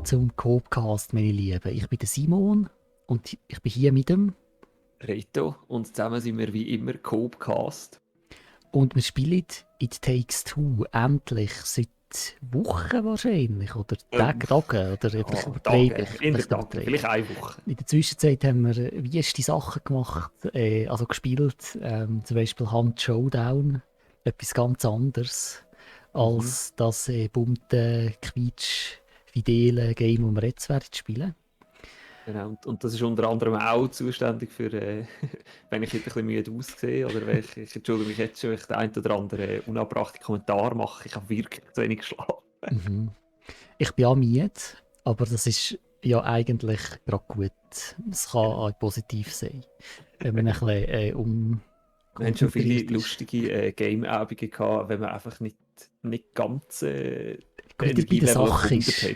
zurück zum Coopcast, meine Lieben. Ich bin der Simon und ich bin hier mit dem. Reto und zusammen sind wir wie immer Coopcast. Und wir spielen It Takes Two endlich seit Wochen wahrscheinlich. Oder Tagen oder einfach übertreibe ich. In der Tage, vielleicht eine Woche. In der Zwischenzeit haben wir wüste Sachen gemacht, also gespielt. Zum Beispiel Hand Showdown. Etwas ganz anderes als das bunte, quietsch-fidele Game, das wir jetzt werden spielen. Genau, und das ist unter anderem auch zuständig für, wenn ich jetzt ein bisschen müde aussehe oder wenn ich entschuldige mich jetzt schon, wenn ich den einen oder anderen unabbrachten Kommentar mache. Ich habe wirklich zu wenig geschlafen. Ich bin auch müde, aber das ist ja eigentlich gerade gut. Es kann auch positiv sein, wenn man ein bisschen Wir haben schon viele ist. lustige Game-Abende gehabt, wenn man einfach nicht ganz Gut, bei der Sache ist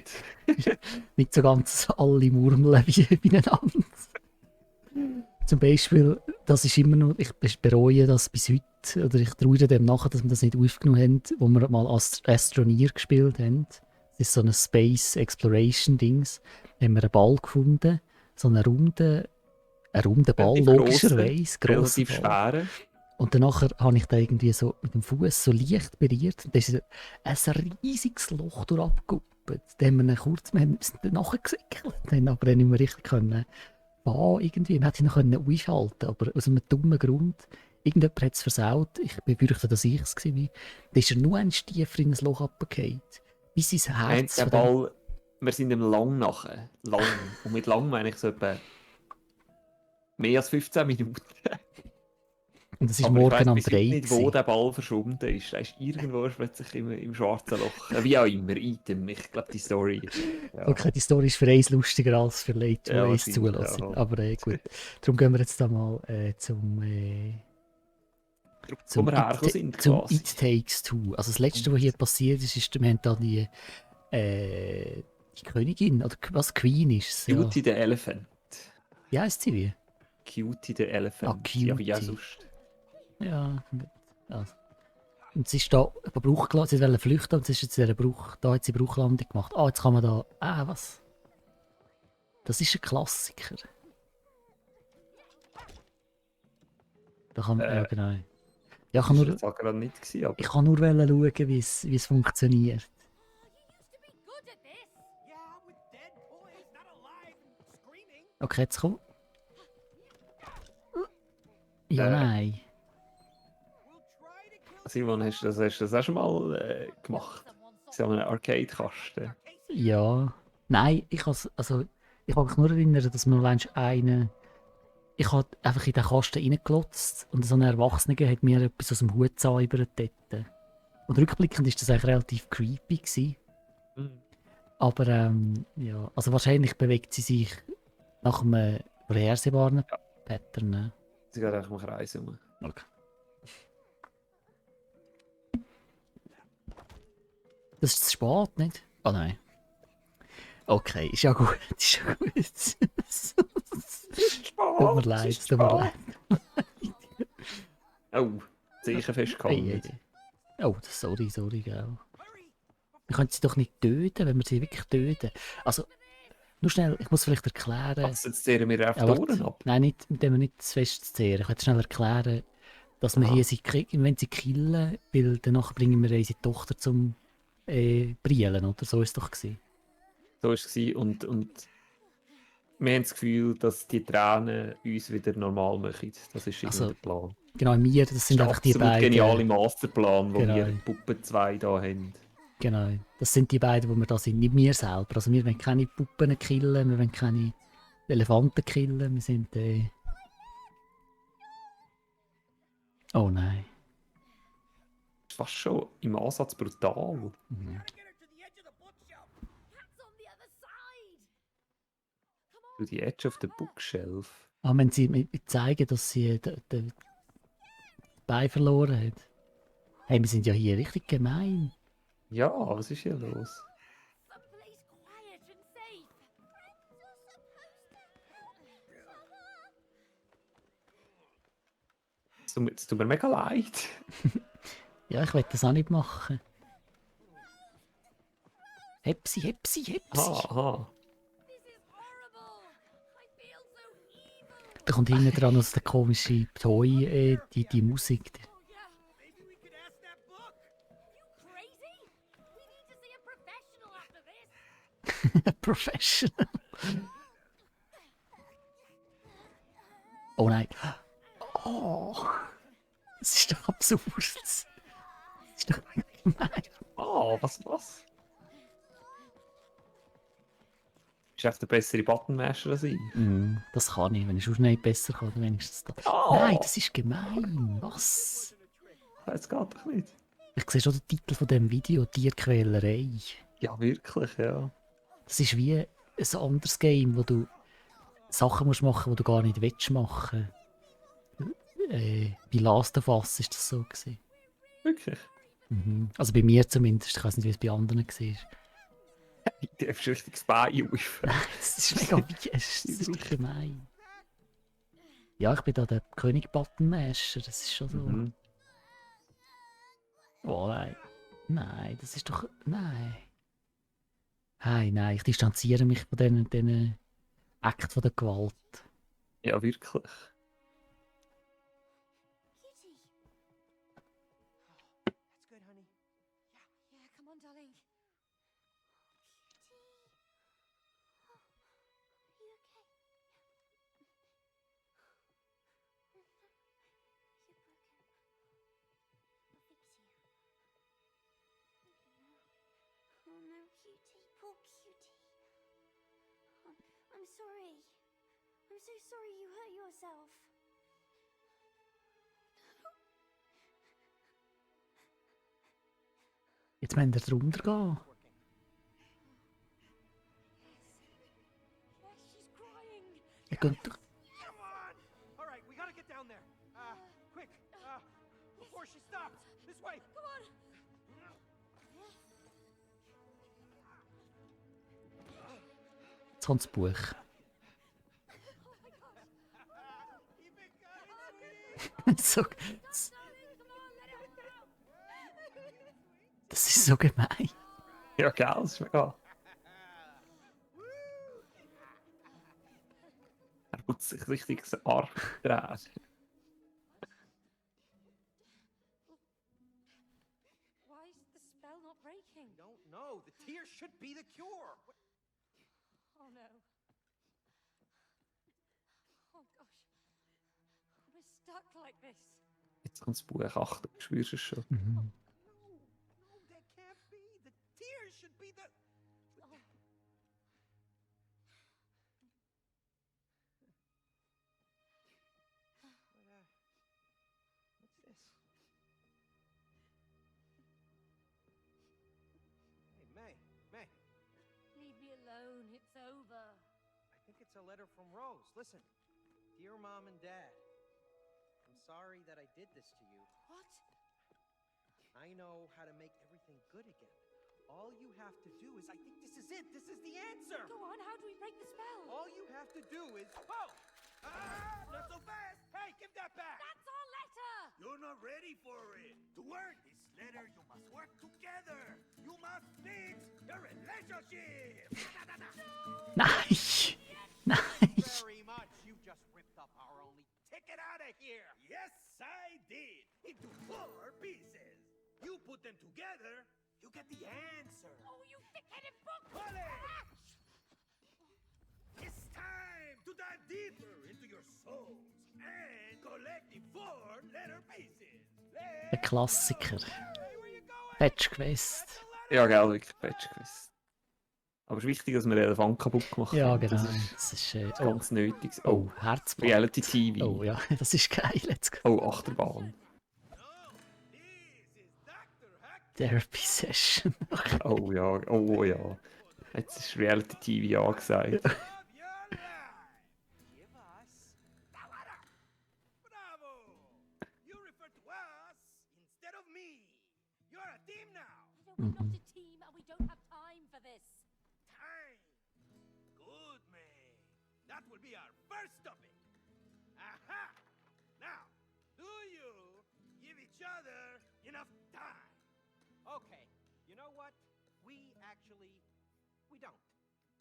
nicht so ganz alle Murmeln wie beieinander. Zum Beispiel, das ist immer noch, ich bereue das bis heute, oder ich traue dem nachher, dass wir das nicht aufgenommen haben, wo wir mal Astroneer gespielt haben. Das ist so ein Space Exploration Dings. Da haben wir einen Ball gefunden, so einen runden Ball, logischerweise. Relativ schweren. Und danach habe ich da irgendwie so mit dem Fuß so leicht berührt. Und da ist ein riesiges Loch durchgekuppelt. Da haben wir sind nachher gesickelt, haben aber dann nicht mehr richtig können irgendwie. Man hätte ihn noch aufhalten, aber aus einem dummen Grund. Irgendjemand hat es versaut. Ich befürchte, dass ich es war. Da ist er nur ein Stiefer in ein Loch abgefallen. Bis sein Herz. Der Ball, wir sind ihm lang nachher. Lang. Und mit lang meine ich so etwa mehr als 15 Minuten. Und es ist morgen am 3. Ich weiß nicht, wo der Ball verschwunden ist. Er ist irgendwo plötzlich im schwarzen Loch. Wie auch immer, Item. Ich glaube, die Story. Ja. Okay, die Story ist für eins lustiger als für Leute, die uns zulassen. Ja. Aber gut. Darum gehen wir jetzt da mal zum It Takes Two. Also das Letzte, was hier passiert ist, wir haben da die Königin, oder was, Queen ist es? Cutie the Elephant. Wie heisst sie wie? Cutie the Elephant. Cutie. Ja, wie ja sonst. Ja, also. Und sie ist da sie wollte flüchten und sie ist jetzt da hat sie Bruchlandung gemacht. Jetzt kann man da, was? Das ist ein Klassiker. Da kann man, ja genau. Ja, ich kann nur, ich kann nur schauen, wie es funktioniert. Okay, jetzt komm. Ja, nein. Simon, hast du das auch schon mal gemacht? So einen Arcade-Kasten? Ja. Nein, ich kann mich nur erinnern, dass man einen... Ich habe einfach in den Kasten reingelotzt und so ein Erwachsener hat mir etwas aus dem Hut gezaubert dort. Und rückblickend war das eigentlich relativ creepy gewesen. Aber ja, also wahrscheinlich bewegt sie sich nach einem vorhersehbaren Pattern. Sie geht einfach im Kreis rum. Okay. Das ist zu spät, nicht? Oh nein. Okay, ist ja gut. Ist ja gut. Tut mir leid. Oh, Zeichen festgehalten. Oh, sorry, gell. Wir können sie doch nicht töten, wenn wir sie wirklich töten. Also, nur schnell, ich muss vielleicht erklären... Was, jetzt zehren wir auf die Ohren ab? Nein, nicht, indem wir nicht zu fest zehren. Ich will schnell erklären, dass wir hier sie kriegen, wenn sie killen, weil danach bringen wir unsere Tochter zum Brillen, oder? So war es doch. So war es und wir haben das Gefühl, dass die Tränen uns wieder normal machen. Das ist irgendwie der Plan. Genau, das sind einfach die beiden... Das ist ein genialer Masterplan, den wir Puppen 2 hier haben. Genau, das sind die beiden, die wir da sind, nicht wir selber. Also wir wollen keine Puppen killen, wir wollen keine Elefanten killen, wir sind... Oh nein. Das ist fast schon im Ansatz brutal. To the edge of the bookshelf. Wenn sie zeigen, dass sie den Bein verloren hat. Hey, wir sind ja hier richtig gemein. Ja, was ist hier los? Es tut mir mega leid. Ja, ich will das auch nicht machen. Heb sie, heb sie, heb sie. Aha. Da kommt hinten dran noch der komische Toy, die Musik. Professional. Oh nein. Oh. Das ist doch absurd. Das ist doch gemein. Oh, was? Ist echt der bessere Buttonmasher als ich. Das kann ich. Wenn ich schon nicht besser kann, dann wenigstens das. Oh. Nein, das ist gemein. Was? Das geht doch nicht. Ich sehe schon den Titel von diesem Video, Tierquälerei. Ja, wirklich, ja. Das ist wie ein anderes Game, wo du Sachen musst machen, die du gar nicht willst machen. Bei Last of Us war das so gewesen. Wirklich? Also bei mir zumindest. Ich weiß nicht, wie es bei anderen war. Du hast richtig das Bein auf. Das ist mega wie es ist doch gemein. Ja, ich bin da der König Buttonmasher. Das ist schon so. Oh nein. Nein, das ist doch. Nein. Hey, nein, ich distanziere mich von diesen Akten von der Gewalt. Ja, wirklich. That's good, honey. Yeah, come on, darling. Cutie. You okay? You're broken. I'll fix you. No. Oh no, cutie. Poor cutie. I'm sorry. I'm so sorry you hurt yourself. Jetzt müssen wir drunter gehen. Yes, she's crying. Ihr könnt doch. Come on! All right, we gotta get down there. Quick, before she stops. This way. Come on. Jetzt kommt das Buch. so, das ist so gemein. Ja, gell, das ist mega. Er putzt sich richtig das Arm drehen. Why is the spell not breaking? Don't know. The tears should be the cure. Oh no. Oh gosh. We're stuck like this. Jetzt kommt das Buch. Achtung, du spürst es schon. No, that can't be. The tears should be the. Oh. What's this? Hey, May. Leave me alone. It's over. I think it's a letter from Rose. Listen, dear Mom and Dad, I'm sorry that I did this to you. What? I know how to make everything good again. All you have to do is, I think this is it. This is the answer. Go on. How do we break the spell? All you have to do is, whoa! Not so fast! Hey, give that back! That's our letter. You're not ready for it. To work this letter, you must work together. You must fix your relationship. Nein! Nein! Very much. You just ripped up our only ticket out of here. Yes, I did. Into 4 pieces. You put them together, you get the answer. Oh, you thick-headed book. Vale. It's time to dive deeper into your souls and collect the 4 letter pieces. Der Klassiker. Hey, where you going? Patch Quest. Ja, gell, wirklich Patch gewesen. Aber es ist wichtig, dass wir den Elefant kaputt gemacht haben. Ja, genau. Das ist Das ist. ganz nötig. Oh, Herzblatt. Reality TV. Oh ja, das ist geil. Let's go. Oh, Achterbahn. This is Dr. Hack. Therapy Session. Oh ja, oh ja. Jetzt ist Reality TV angesagt. Of your life. Give us. Bravo! You refer to us instead of me. You're a team now. No, we're not a team, and we don't have time for this. Time. Good, man. That will be our first topic. Aha! Now, do you give each other enough time? Okay, you know what? We actually We don't.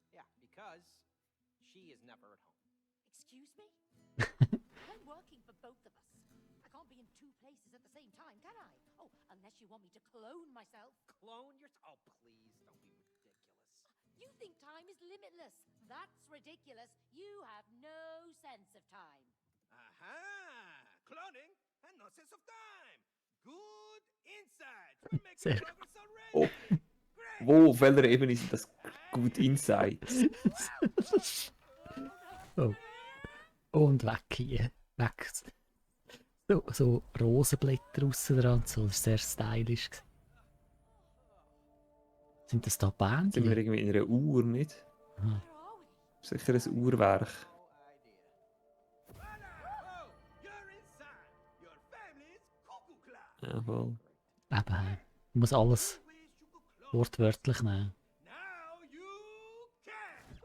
Yeah, because she is never at home. Excuse me? I'm working for both of us. I can't be in two places at the same time, can I? Oh, unless you want me to clone myself. Clone yourself? Oh, please, don't be ridiculous. You think time is limitless. That's ridiculous. You have no sense of time. Aha! Cloning and no sense of time. Good insights. We're making Sehr progress already. Oh. Great. Wo, auf welcher Ebene sind das gut Insights? Oh. Und weg hier. Weg. So Rosenblätter draussen dran, so. Das war sehr stylisch. Sind das da Sind wir Bändchen? irgendwie in einer Uhr, nicht? Aha. Where are we? Sicher ein Uhrwerk. Oh, you're inside. Your family's cuckoo clock. Ja, voll. Eben, ich muss alles You wish you could clone. wortwörtlich nehmen. Now you can.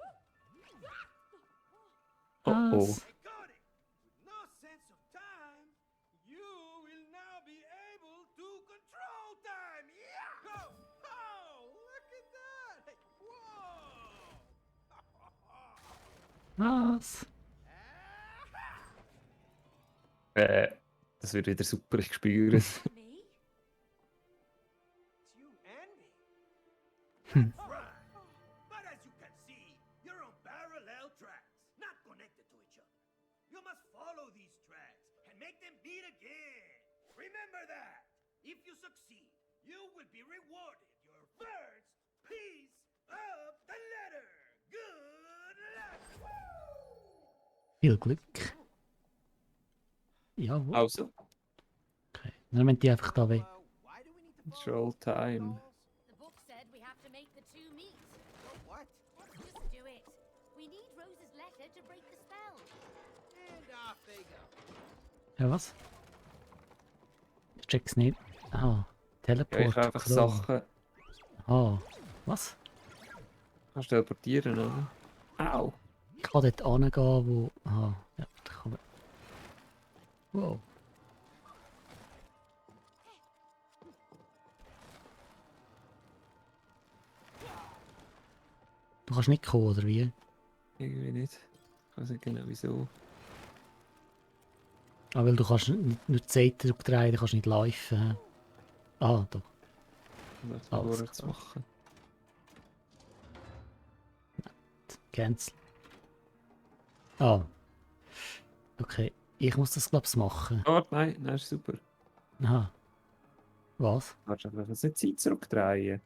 Oh oh. Was? I got it. With no sense of time, you will now be able to control time. Yeah. Go. Oh, look at that. Hey, whoa. Was? Das wird wieder super, ich spüre es. Me? It's you and me. Hm. That's right. But as you can see, you're on parallel tracks, not connected to each other. You must follow these tracks and make them meet again. Remember that. If you succeed, you will be rewarded your first piece of the letter. Good luck. Viel Glück. Ja, wo? Also, Okay. Dann müssen die einfach da weg. Why do we need to Control time. The book said we have to make the two meet. What? Just do it. We need Rose's letter to break the spell. And off they go. Ja, was? Ich check's nicht. Ah, Ja, Teleport. ich kann einfach Clone. Sachen. Ah, was? Kannst teleportieren, oder? Au! Ich kann dort hingehen, wo... Ah, ja, da kann man... Wow. Du kannst nicht kommen, oder wie? Irgendwie nicht. Ich weiß nicht genau wieso. Ah, weil du kannst nicht die Seite drehen, du kannst nicht laufen. Ah, doch. Um das Alles vorwärts klar. machen. Cancel. Ah. Okay. Ich muss das, glaube ich, machen. Oh, nein, nein, ist super. Aha. Was? Du kannst einfach jetzt nicht Zeit zurückdrehen.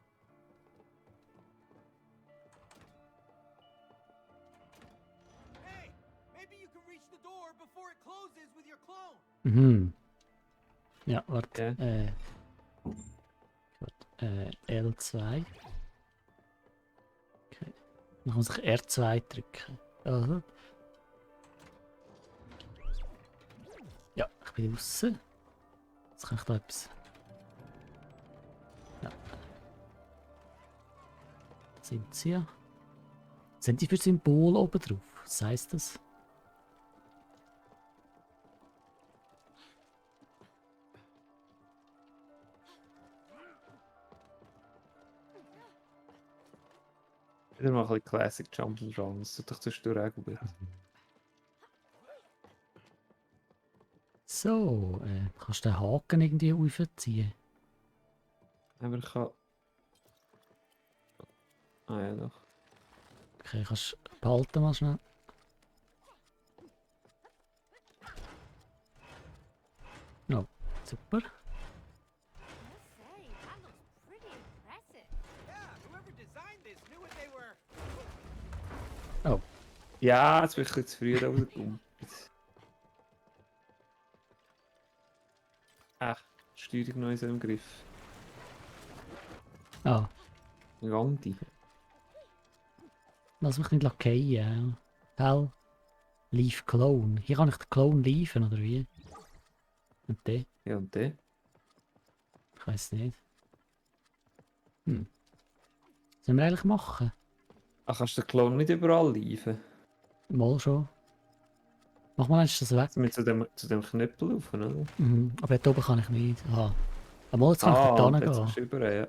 Hey, maybe you can reach the door before it closes with your clone. Mhm. Ja, warte. Ja. L2. Okay. Dann muss ich R2 drücken. Also. Ja, ich bin draußen. Jetzt kann ich da etwas. Ja. Da sind sie ja. Was sind die für Symbole oben drauf? Was heisst das? Wieder mal ein bisschen Classic Jump'n'Run. Das tut doch zwischendurch auch gut. So, kannst du den Haken irgendwie aufziehen? Aber ich kann... Ah ja, doch. Okay, kannst du behalten mal schnell. Oh, super. I must say, that looks pretty impressive. Yeah, whoever designed this knew what they were. Ja, jetzt bin ich ein bisschen zu früh da rausgekommen. Ach, die Steuerung noch in so im Griff. Ah, Gandhi. lass mich nicht lackieren. Hell. Leave Clone. Hier kann ich den Clone leaven, oder wie? Und der? Ja, und der? Ich weiß nicht. Was sollen wir eigentlich machen? Ach, kannst du den Klon nicht überall liefen? Mal schon. Mach mal eins das weg. Jetzt müssen wir zu dem Knöpfel laufen, oder? Mhm. Aber dort oben kann ich nicht. Aha. Aber jetzt kann ich und dort jetzt hingehen. kannst du über, ja.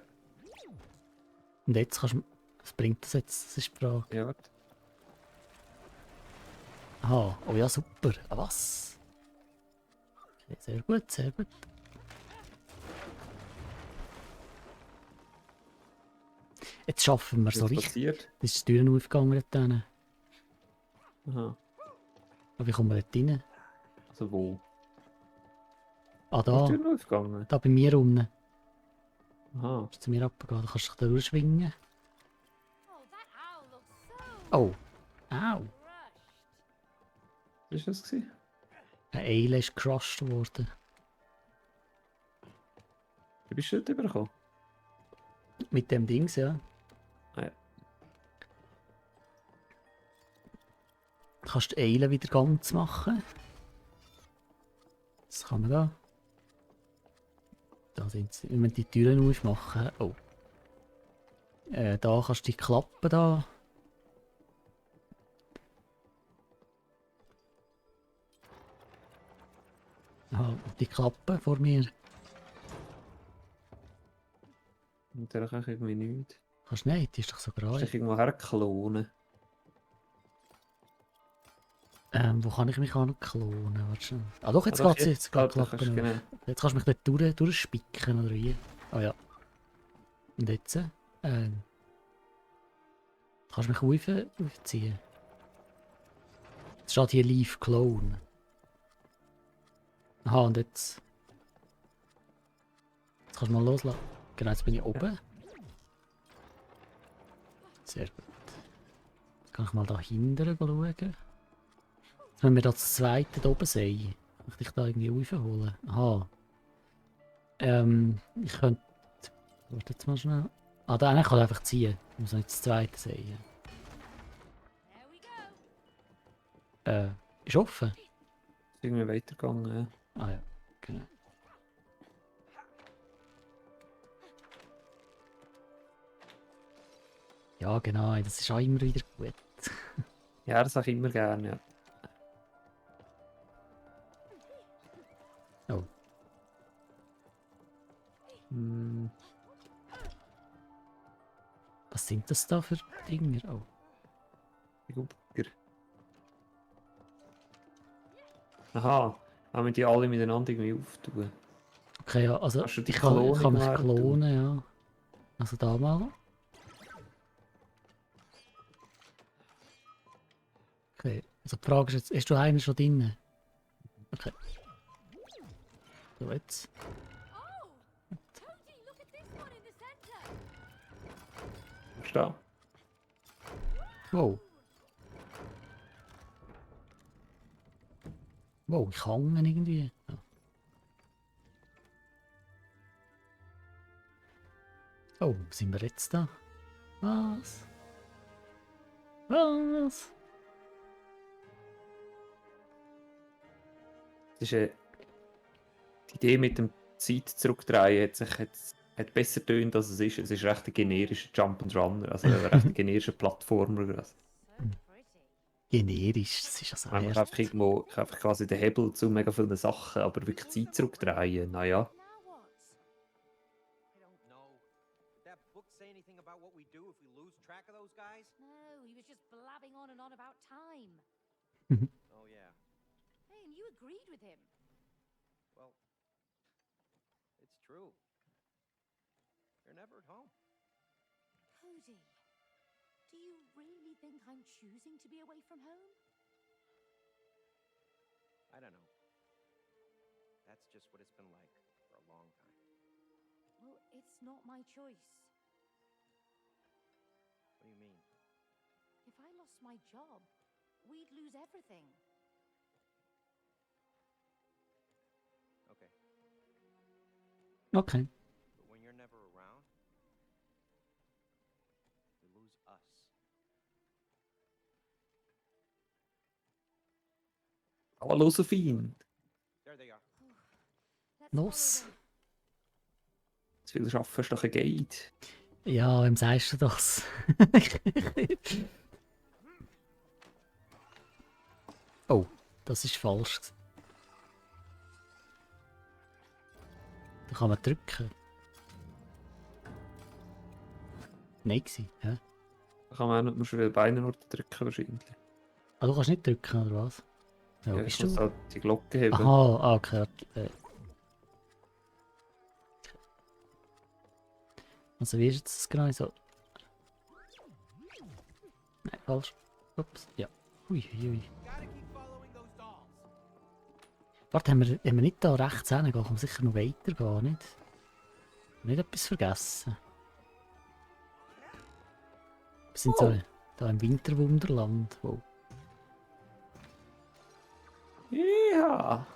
Und jetzt kannst du... Was bringt das jetzt? Das ist die Frage. Ja, warte. Aha, oh ja, super. Ah, was? Okay, sehr gut, sehr gut. Jetzt schaffen wir Was so ist richtig. passiert? Das ist die Tür aufgegangen dort. Aha. Aber wie kommen wir dort rein? Also wo? Ah, Wo ist da. die Tür aufgegangen? Da bei mir unten. Aha. Zu mir runtergehen. Da kannst du dich da durchschwingen. Oh, that owl looks so Oh. Au. crushed. Was war das? Gewesen? Eine Eile ist gecrushed worden. Wie bist du dort übergekommen? Mit dem Dings, ja. Ah, ja. Du kannst die Eile wieder ganz machen. Das kann man da. Da sind sie. Wenn wir die Türen aufmachen. Oh. Da kannst du die Klappen da. Aha, die Klappe vor mir. Und der kann ich irgendwie nichts. Kannst du nicht, die ist doch so Kannst du gerade. dich irgendwo herklonen? Wo kann ich mich auch noch klonen? Warte schon. Ah doch, jetzt Ah, doch, geht's. Jetzt geht die da Klappe kannst du, auf. genau. Jetzt kannst du mich dort durchspicken oder wie? Ah ja. Und jetzt? Kannst du mich aufziehen? Jetzt steht hier Leave Clone. Aha, und jetzt. Jetzt kannst du mal loslassen. Genau, jetzt bin ich oben. Sehr gut. Jetzt kann ich mal da hinten schauen. Jetzt müssen wir das zweite da oben sehen. Kann ich dich da irgendwie raufholen? Aha. Ich könnte. Warte jetzt mal schnell. Ah, da kann ich einfach ziehen. Ich muss nicht das zweite sehen. There we go. Ist offen? Ist irgendwie weitergegangen. Ja. Ah ja, genau. Ja, genau, das ist auch immer wieder gut. Ja, das sage ich immer gerne, ja. Oh. Hm, Was sind das da für Dinge? Oh. die Gucker. Aha, haben wir die alle miteinander irgendwie auftun? Okay, ja, also Kannst du die ich kann Klone mich her tun? klonen, ja. Also da mal. Okay, also die Frage ist jetzt, hast du einen schon drin? Okay. So, jetzt. Oh, Cody, look at this one in the center. Ist da? Wow. Wow, ich hänge irgendwie. Ja. Oh, wo sind wir jetzt da? Was? Was? Das ist, die Idee mit dem Zeit zurückdrehen hat besser getönt, als es ist. Es ist recht ein generischer Jump'n'Run, also ein recht generischer Plattformer. Also, So pretty. Generisch, das ist also man erst. ich einfach quasi den Hebel zu mega vielen Sachen, aber wirklich Zeit zurückdrehen, naja. Now what? I don't know. Did that book say anything about what we do if we lose track of those guys? No, he was just blabbing on and on about time. Oh, yeah. Hey, and you agreed with him. Well, it's true. You're never at home. Cody, do you really think I'm choosing to be away from home? I don't know. That's just what it's been like for a long time. Well, it's not my choice. What do you mean? If I lost my job, we'd lose everything. Okay. Okay. But when you're never around, we lose us. Hallo Sophie! There they are. Let's Los. follow them. Zu viel schaffen ist doch ein Guide. Ja, wem sagst du das? Oh, das ist falsch. Da kann man drücken. Nein, gewesen, hä? Da kann man auch musst du Beine nur drücken wahrscheinlich. Ah, du kannst nicht drücken, oder was? Ja, wo Ja, bist ich muss du? halt die Glocke heben. Aha, ah, okay. Also wie ist jetzt das genau so? Nein, falsch. Ups, ja. Ui, ui, ui. Gotta keep following those dolls. Warte, haben wir nicht da rechts hingehen? Kann man sicher noch weitergehen, nicht? Nicht etwas vergessen. Wir sind so da im Winterwunderland. Wow. Ja.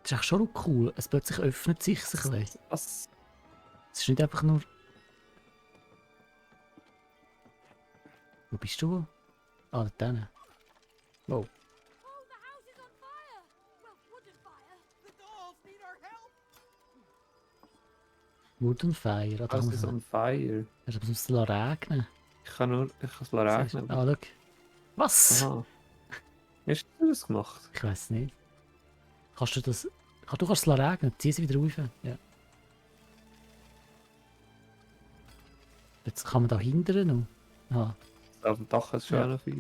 Das ist echt schon noch cool. Es plötzlich öffnet sich ein bisschen. Was? Es ist nicht einfach nur... Wo bist du? Ah, da hinten. Wow. Oh, the house is on fire! Well, wooden fire. The dolls need our help. Wood and Fire. Ah, da Das muss ist man... on fire. Es muss regnen. Ich kann es regnen. Ah, schau. Was? Aha. Hast du das gemacht? Ich weiß nicht. Kannst du das... Du kannst es regnen. Zieh sie wieder rauf. Ja. Jetzt kann man da hindern noch. Ah. Auf dem Dach ist schon Ja. noch Feuer.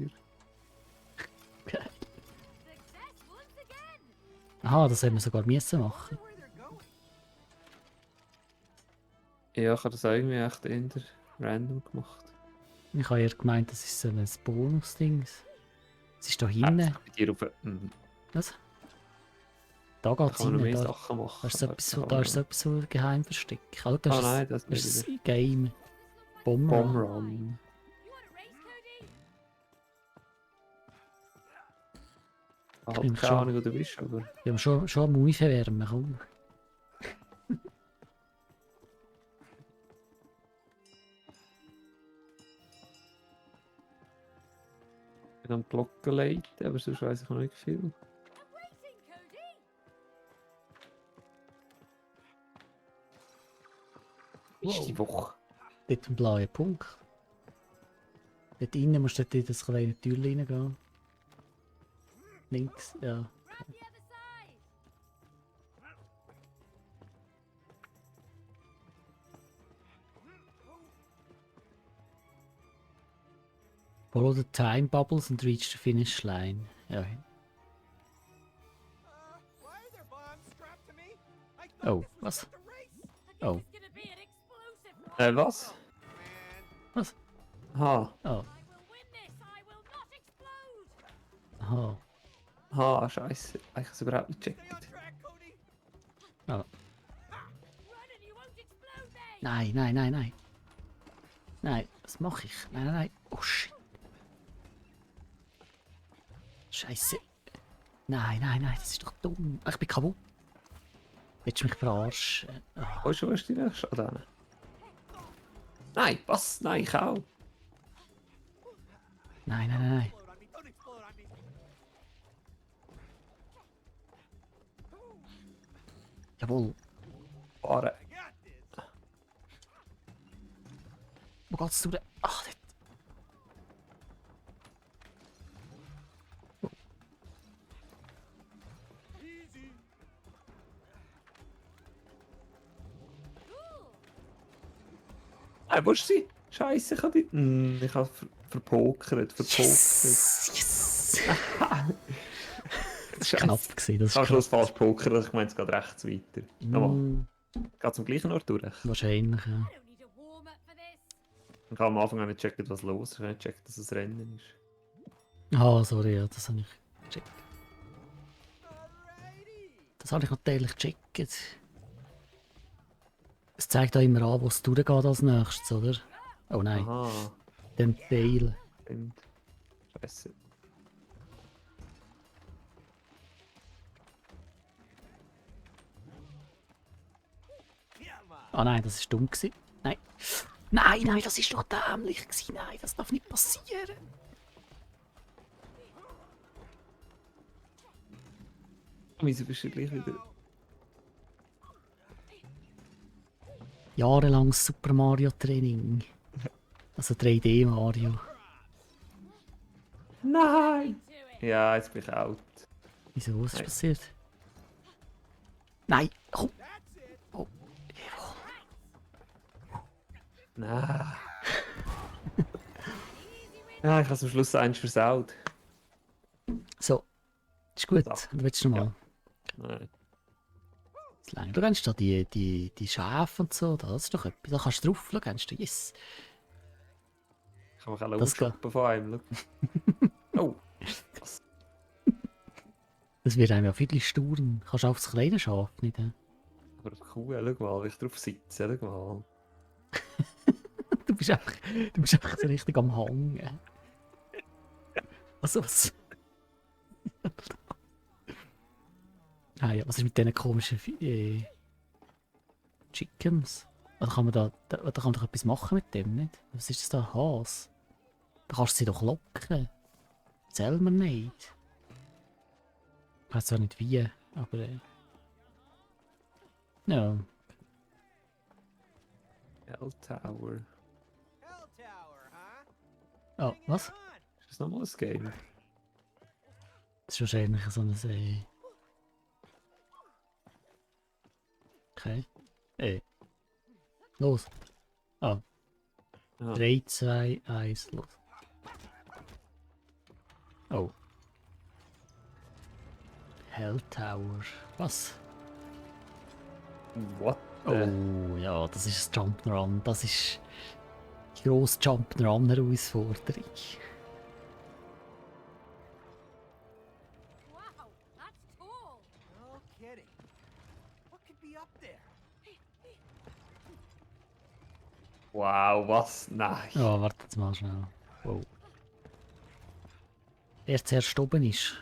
Geil. Success once again! Aha, das hätten wir sogar müssen machen. Where they're going. Ja, ich habe das irgendwie echt eher random gemacht. Ich habe eher gemeint, das ist so ein Bonus-Ding. Es ist da Ja, hinten. das bei dir auf. Was? Da Da geht es kann man noch rein. mehr Da, Sachen machen. da ist so aber etwas, kann da man- ist so etwas so geheim versteckt. Ah, schau, das Ah ist nein, das das ist nicht. ein Game. Bomb Bomb Run. Run. You want a race, Cody? Ich bin habe keine schon- Ahnung, wo du bist, aber. Wir haben schon am Aufwärmen, komm. Ich bin am Glocken leiten, aber sonst weiss ich noch nicht viel. I'm waiting, Cody! Ist die Woche. Dort ein blauer Punkt. Dort innen musst du dort in das kleine Türchen reingehen. Links, ja. Round the other side! Follow the time bubbles and reach the finish line. Ja. Why are there bombs strapped to me? I Oh, thought this was? was just a race. I guess Oh. it's gonna be an explosive one. Was? Man, Was? Aha. Oh, I will win this! I will not explode! aha. Aha, scheiße. Ich habe es überhaupt nicht stay on gecheckt. track, Cody. Oh. Run and you won't explode then! Nein, nein, nein, nein. Nein, was mache ich? Nein, nein, nein. Oh shit. Scheiße. Nein, nein, nein, das ist doch dumm. Ich bin kaputt. Willst du mich verarschen? Ah, Wo ist die nächste? Ah, da. Nein, was? Nein, ich auch. nein, nein, nein, nein. Explode on me. Don't explode on me. Jawohl. Fahren. I got this. Wo geht's zu? Ach, dort. Easy. Wo ist sie? Scheiße, ich habe die. Ich habe verpokert. Yes! Yes! Das war Scheiße. knapp gewesen, das Ich habe ist Schluss falsch pokert, ich meine, es geht rechts weiter. Nochmal. Geht zum gleichen Ort durch. Wahrscheinlich, ja. I don't need a warm-up for this! Ich habe am Anfang auch nicht gecheckt, was los ist. Ich habe nicht gecheckt, dass es Rennen ist. Ah, sorry, ja, das habe ich gecheckt. Alrighty. Das habe ich natürlich gecheckt. Es zeigt auch immer an, wo es durchgeht als nächstes, oder? Oh nein, Aha, dem Teil. stimmt. Scheiße. Yeah, man. Ah nein, das ist dumm gewesen. Nein. Nein, nein, das ist doch dämlich gewesen. Nein, das darf nicht passieren. Wieso bist du gleich wieder... Jahrelanges Super Mario Training. Also 3D Mario. Nein! To it! Ja, jetzt bin ich out. Wieso, was ist Nein. passiert? Nein, komm. That's it. Oh, Nein. Ja, ich habe es am Schluss eins versaut. So, ist gut. So. Du willst du nochmal? Nein. Das langt. Du kennst da die Schafe und so, das ist doch etwas. Da kannst du drauf schauen, kennst du, yes. Ich kann mich auch Das ausschoppen von einem. Schau. Oh. Was? Das wird einem ja viel staunen. Kannst du auf das kleine Schaf nicht? Aber cool, schau mal, wie ich drauf sitze. Schau mal. Du bist einfach so richtig am Hängen. Also was? Ah ja, was ist mit diesen komischen Chickens? Oder kann man da kann man doch etwas machen mit dem, nicht? Was ist das da? Hase? Da kannst du sie doch locken. Erzähl mir nicht. Ich weiß zwar nicht wie, aber ja. Hell Tower. Hell Tower, huh? Oh, was? Ist das nochmal ein Game? Das ist wahrscheinlich so ein Okay. Los. Ah, Ah. 3, 2, 1, los. Oh. Hell Tower. Was? What? Oh, ja, das ist ein Jump'n'Run. Das ist die grosse Jump'n'Run-Herausforderung. Wow, that's cool. No kidding. What could be up there? Wow, was? Nein. Oh, warte jetzt mal schnell. Wow. Erst zuerst oben ist,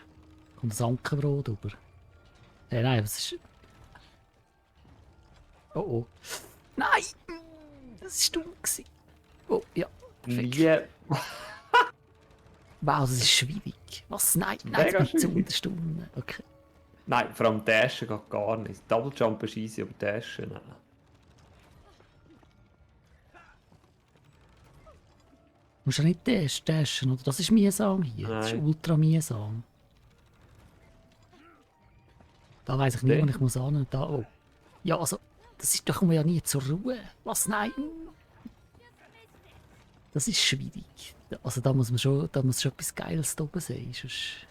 kommt das Ankerbrot rüber. Nein, was ist... Oh oh. Nein! Das war dumm. Oh, ja. Perfekt. Nie. Wow, das ist schwierig. Was? Nein, nein, Mega jetzt bin ich zu schwierig. Unterstunden. Okay. Nein, vor allem Dashen geht gar nicht. Double Jump ist easy, aber Dashen, nein. Du musst ja nicht dashen, oder? Das ist mühsam hier. Das ist Nein. ultra mühsam. Da weiss ich nicht, Nee. wo ich muss hin. Da, oh. Ja, also, das ist, da kommen wir ja nie zur Ruhe. Was? Nein. Das ist schwierig. Also da muss schon etwas Geiles da oben sein. Sonst...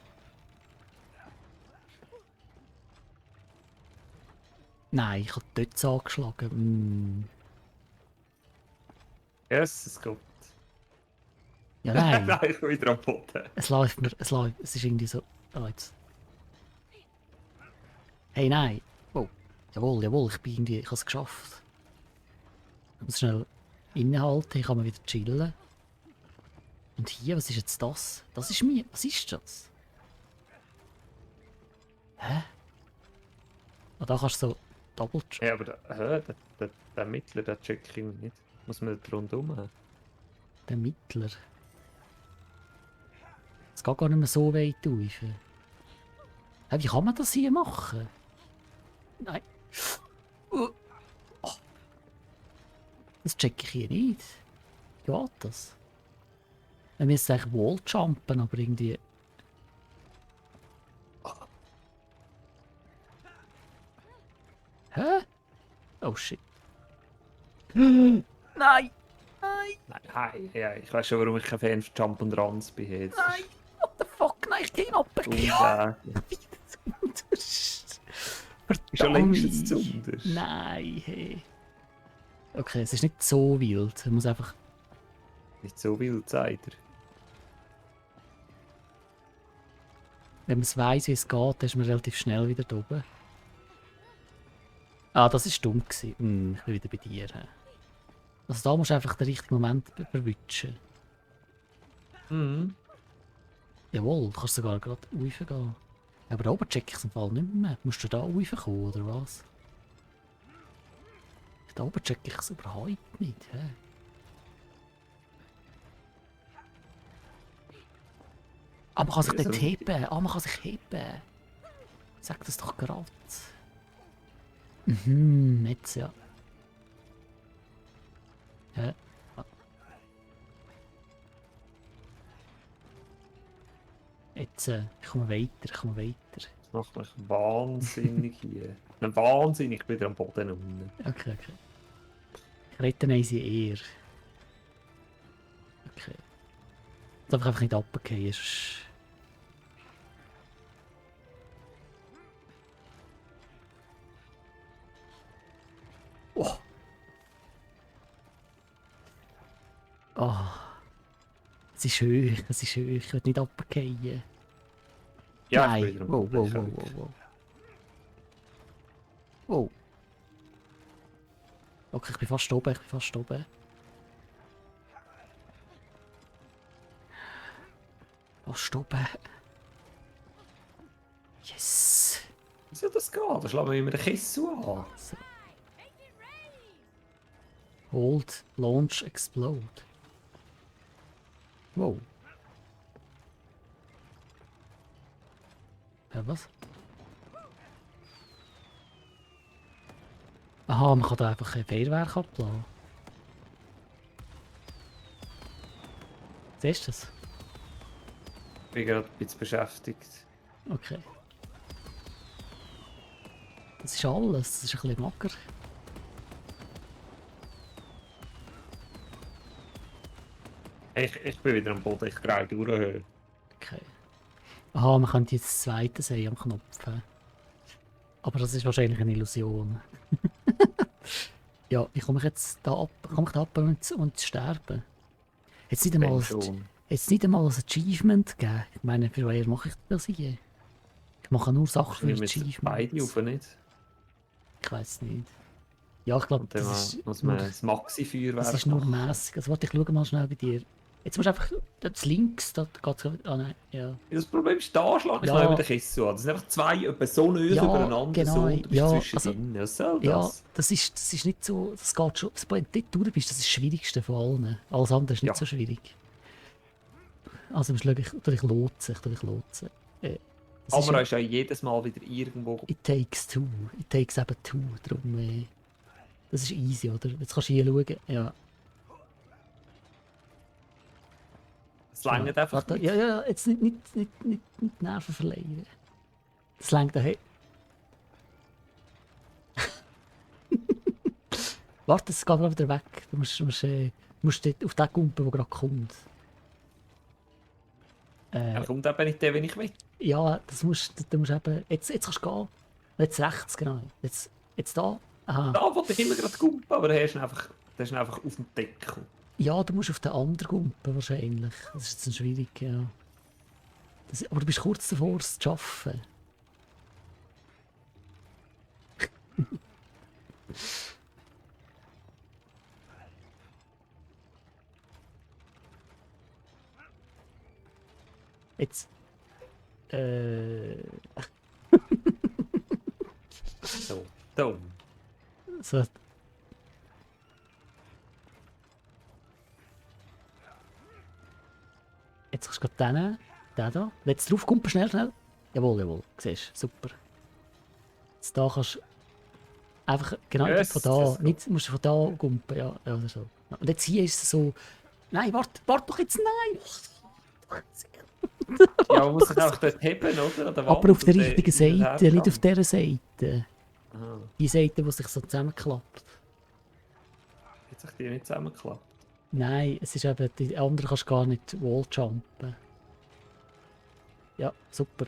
Nein, ich habe dort angeschlagen. Yes, es geht. Ja, nein. Nein, ich bin wieder am Boden. Es läuft mir, es ist irgendwie so... Ah, jetzt. Hey, nein. Oh, jawohl, ich habe es geschafft. Ich muss schnell innehalten, ich kann mal wieder chillen. Und hier, was ist jetzt das? Das ist mir, was ist das? Hä? Ah, da kannst du so Double Ja, aber der Mittler, der check ich nicht. Muss man da rundherum haben? Der Mittler. Es geht gar nicht mehr so weit auf. Hä, wie kann man das hier machen? Nein. Oh. Das check ich hier nicht. Wie geht das? Wir müssen eigentlich Walljumpen, aber irgendwie... Hä? Oh shit. Nein! Nein! Nein, ja, ich weiß schon, warum ich kein Fan von Jump und Runs bin. Jetzt. Nein! What the fuck? Nein, ich geh ab! Ist schon längst zu unterst. Nein, hey. Okay, es ist nicht so wild. Man muss einfach... Nicht so wild, sagt er. Wenn man es weiss, wie es geht, dann ist man relativ schnell wieder da oben. Ah, das war dumm. Ich bin wieder bei dir. Also da musst du einfach den richtigen Moment verwischen. Mhm. Jawohl, du kannst sogar gerade raufgehen. Aber da oben check ich es im Fall nicht mehr. Musst du da raufkommen, oder was? Da oben check ich es überhaupt nicht. Hä? Ah, man kann sich dort heben. Ah, man kann sich heben. Sag das doch gerade. Mhm, jetzt ja. Hä? Ah. Jetzt, ich komme weiter. Das macht mich wahnsinnig hier. Wahnsinnig, ich bin wieder am Boden unten. Okay. Ich rette sie eher. Okay. Darf ich einfach nicht runterfallen. Oh. Oh. Es ist hoch, es ist hoch. Ich will nicht runterfallen. Ja, Nein. ich bin wieder am Wow, Boden. wow, Ich wow, kann wow, nicht. wow. Wow. Okay, ich bin fast oben, ich bin fast oben. Fast oben. Yes. Wie soll das gehen? Da schlagen wir immer den Kissen an. So. Hold, launch, explode. Wow. Ja, was? Aha, man kann da einfach ein Feuerwerk abladen. Siehst du das? Ich bin gerade ein bisschen beschäftigt. Okay. Das ist alles, das ist ein bisschen mager. Ich bin wieder am Boden, ich drehe durch. Okay. Aha, man könnte jetzt das zweite sehen am Knopf. Aber das ist wahrscheinlich eine Illusion. Ja, wie komme ich jetzt da ab? Komme ich da ab und sterben? Jetzt nicht einmal, Schon. jetzt nicht einmal ein Achievement geben. Ich meine, für wer mache ich das hier? Ich mache nur Sachen Wir für müssen beide Achievements. rauf, nicht? Ich weiß nicht. Ja, ich glaube, Und dann das ist muss nur, man das Maxi-Feuerwerk das ist nur machen. mässig. Also warte, ich schaue mal schnell bei dir. Jetzt musst du einfach dort links, da geht's. Ah nein, ja. Das Problem ist, da schlage ich Ja. noch über den Kissen an. Das sind einfach zwei etwa so nahe Ja, übereinander, genau, so, und du bist ja, zwischendrin. Was soll Ja, das? das ist nicht so. Das geht schon. Sobald du dort durch bist, das ist das Schwierigste von allen. Alles andere ist nicht Ja. so schwierig. Also tu ich lotsen. Das Kamera ist ist ja jedes Mal wieder irgendwo. It takes two. It takes eben two. Darum, das ist easy, oder? Jetzt kannst du hier schauen. Ja. Es langt einfach Warte, nicht. ja, jetzt nicht die Nerven verleihen. Das längt daheim. Warte, es geht gerade wieder weg. Du musst dort auf den Gumpen, der gerade kommt. Er kommt eben nicht der, wenn ich will. Ja, du musst eben. Jetzt kannst du gehen. Jetzt rechts, genau. Jetzt da. Aha. Da wollte ich immer gerade kumpen, aber der ist einfach auf dem Deckel. Ja, du musst auf den anderen Gumpen wahrscheinlich. Das ist jetzt schwierig, ja. Aber du bist kurz davor, es zu schaffen. Jetzt. So, dumm. So. Jetzt kannst du gerade den da. Jetzt drauf, kommt schnell. Jawohl, siehst du, super. Jetzt da kannst du einfach, genau, Yes, von da, das nicht, musst du von da gumpen, ja, oder so. Und jetzt hier ist es so, nein, warte doch jetzt, nein! Ja, man muss sich einfach dort heben, oder? An der Wand Aber auf der und richtigen hinterher Seite, nicht kann. auf dieser Seite. Aha, Die Seite, die sich so zusammenklappt. hat sich die nicht zusammengeklappt. Nein, es ist eben, die andere kannst du gar nicht walljumpen. Ja, super.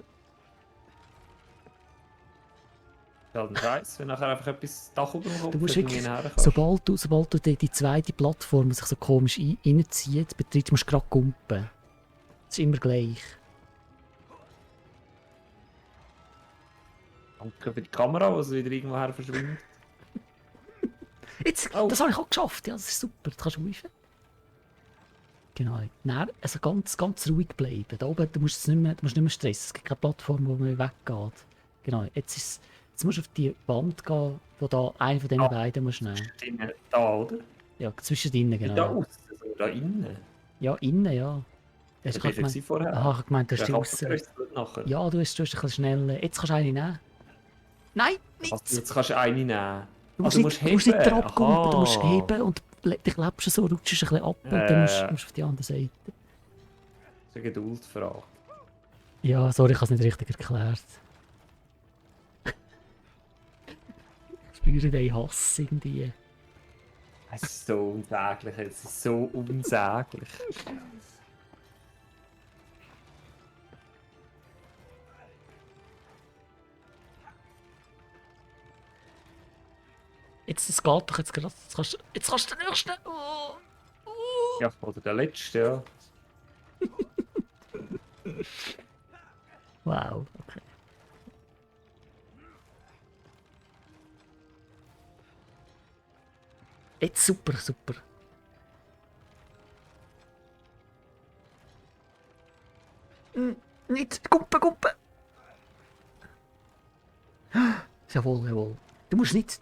Ist halt ein Scheiß, wenn nachher einfach etwas Dach über dem Kopf Du musst irgendwie wirklich, nachher kannst. sobald du die zweite Plattform, die sich so komisch reinzieht, betrittst, musst du gerade gumpen. Das ist immer gleich. Danke für die Kamera, die wieder irgendwo her verschwindet. Jetzt, Oh. das habe ich auch geschafft, ja, das ist super, das kannst du rufen. Genau, dann, also ganz ruhig bleiben. Da oben, du musst nicht mehr stressen, es gibt keine Plattform, wo man weggeht. Genau, jetzt musst du auf die Wand gehen, wo da einer von diesen beiden musst nehmen. Innen da, oder? Ja, zwischen innen, Nicht da genau. außen, sondern da innen. Ja, innen, ja. Das Hast war du gemeint, ja vorher. aha, ich habe gemeint, du hast die Der aussen. Kassengerüst nachher. Ja, du hast ein bisschen schneller. Jetzt kannst du eine nehmen. Nein, nicht! Also, jetzt kannst du eine nehmen. Du Ah, musst nicht drauf gumpen, du musst Aha. heben und dich lebst so, rutschst ein bisschen ab und dann musst du auf die andere Seite. Das ist eine Geduldfrage. Ja, sorry, ich habe es nicht richtig erklärt. Ich spüre den Hass irgendwie. Es ist so unsäglich, es ist so unsäglich. Jetzt, es geht doch jetzt gerade. Jetzt kannst du den nächsten. Oh. Ja, oder der letzte, ja. Wow, okay. Jetzt super, super. Nicht, Gumpe. Jawohl, jawohl. Du musst nicht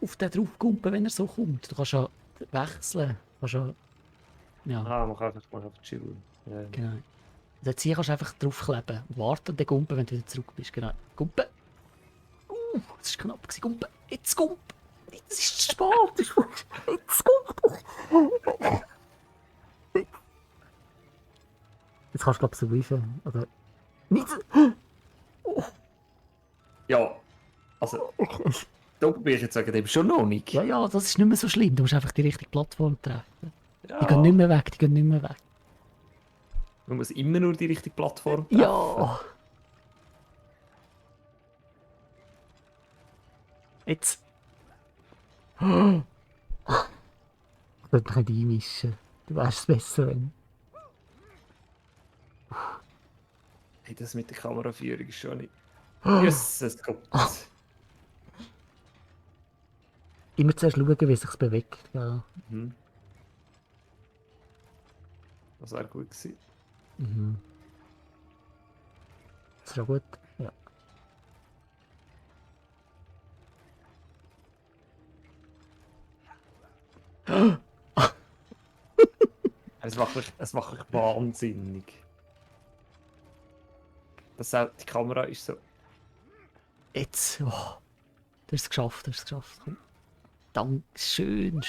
auf den drauf gumpen, wenn er so kommt. Du kannst ja wechseln. Du kannst ja... Ja, Ah, man kann einfach chillen. Ja. genau. Also jetzt hier kannst du einfach draufkleben und warten und dann gumpen, wenn du wieder zurück bist. Genau. Gumpen. Das war knapp. Gumpen. Jetzt Gumpen. Es ist zu spät. Jetzt Gumpen. Jetzt kannst du, glaube ich, surviven. Oder... Nicht... Ja, also, da bin ich jetzt wegen dem schon noch nicht. Ja, ja, das ist nicht mehr so schlimm. Du musst einfach die richtige Plattform treffen. Ja. Die gehen nicht mehr weg, die gehen nicht mehr weg. Man muss immer nur die richtige Plattform treffen. Ja! Jetzt. Ich sollte mich nicht einmischen. Du weißt es besser, wenn. Hey, das mit der Kameraführung ist schon nicht... Jesus Gott. Immer zuerst schauen, wie es sich bewegt. Ja. Mhm. Das wäre gut gewesen. Mhm. Das ist ja gut. Ja. Es macht mich wahnsinnig. Das auch, die Kamera ist so... Jetzt. Oh. Du hast es geschafft, du hast es geschafft. Komm. Dank, schön.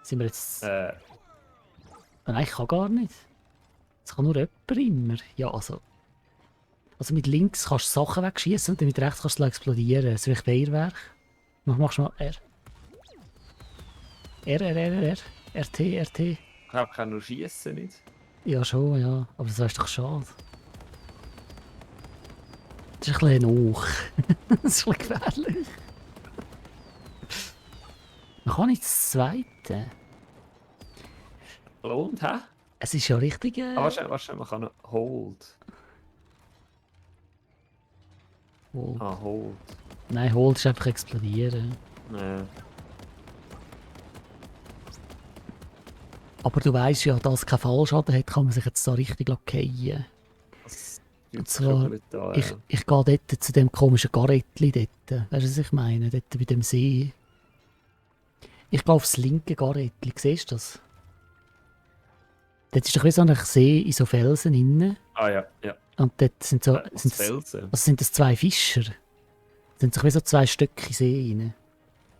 Sind wir jetzt. Nein, ich kann gar nicht. Es kann nur jemand immer. Ja, also. Also mit links kannst du Sachen wegschießen und dann mit rechts kannst du explodieren. Soll ich Feuerwerk? Machst du mal R. R. RT. Ich kann nur schießen, nicht? Ja, schon, ja. Aber das wäre doch schade. Das ist ein bisschen hoch. Das ist ein bisschen gefährlich. Man kann nicht das Zweite. Lohnt, hä? Es ist ja richtig. Wahrscheinlich, man kann noch Hold. Hold. Ah, Hold. Nein, Hold ist einfach explodieren. Nee. Aber du weißt ja, dass es keinen Fallschaden hat, kann man sich jetzt da richtig fallen. Das Und fühlt sich zwar, schon gut an, ich gehe dort zu dem komischen Garettli dort. Weißt du, was ich meine? Dort bei dem See. Ich gehe aufs linke Garettli. Siehst du das? Dort ist doch wie so ein See in so Felsen innen. Ah ja. Und dort sind so. Was Sind das, Felsen? was sind das, zwei Fischer? Das sind doch wie so zwei Stöcke in See rein.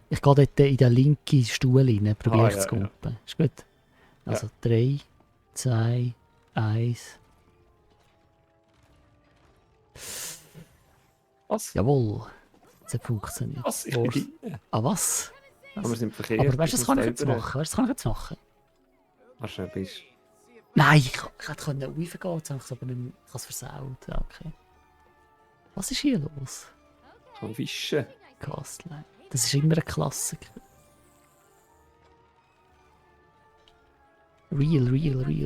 Ich gehe dort in den linken Stuhl rein, probiere ich zu kumpen. Ist gut? Also 3, 2, 1. Was? Jawohl. Das hat funktioniert. Was? Ich bin drin. Ah, was? Aber wir sind verkehrt. Aber weißt du, das muss kann ich da jetzt über- machen. Weißt du, das kann ich jetzt machen. Wahrscheinlich bist Nein, ich hätte raufgehen können, jetzt habe ich es aber nicht mehr. Ich habe es versaut. Ja, okay. Was ist hier los? du fischen. Castline. Das ist immer ein Klassiker. Real. Okay. Was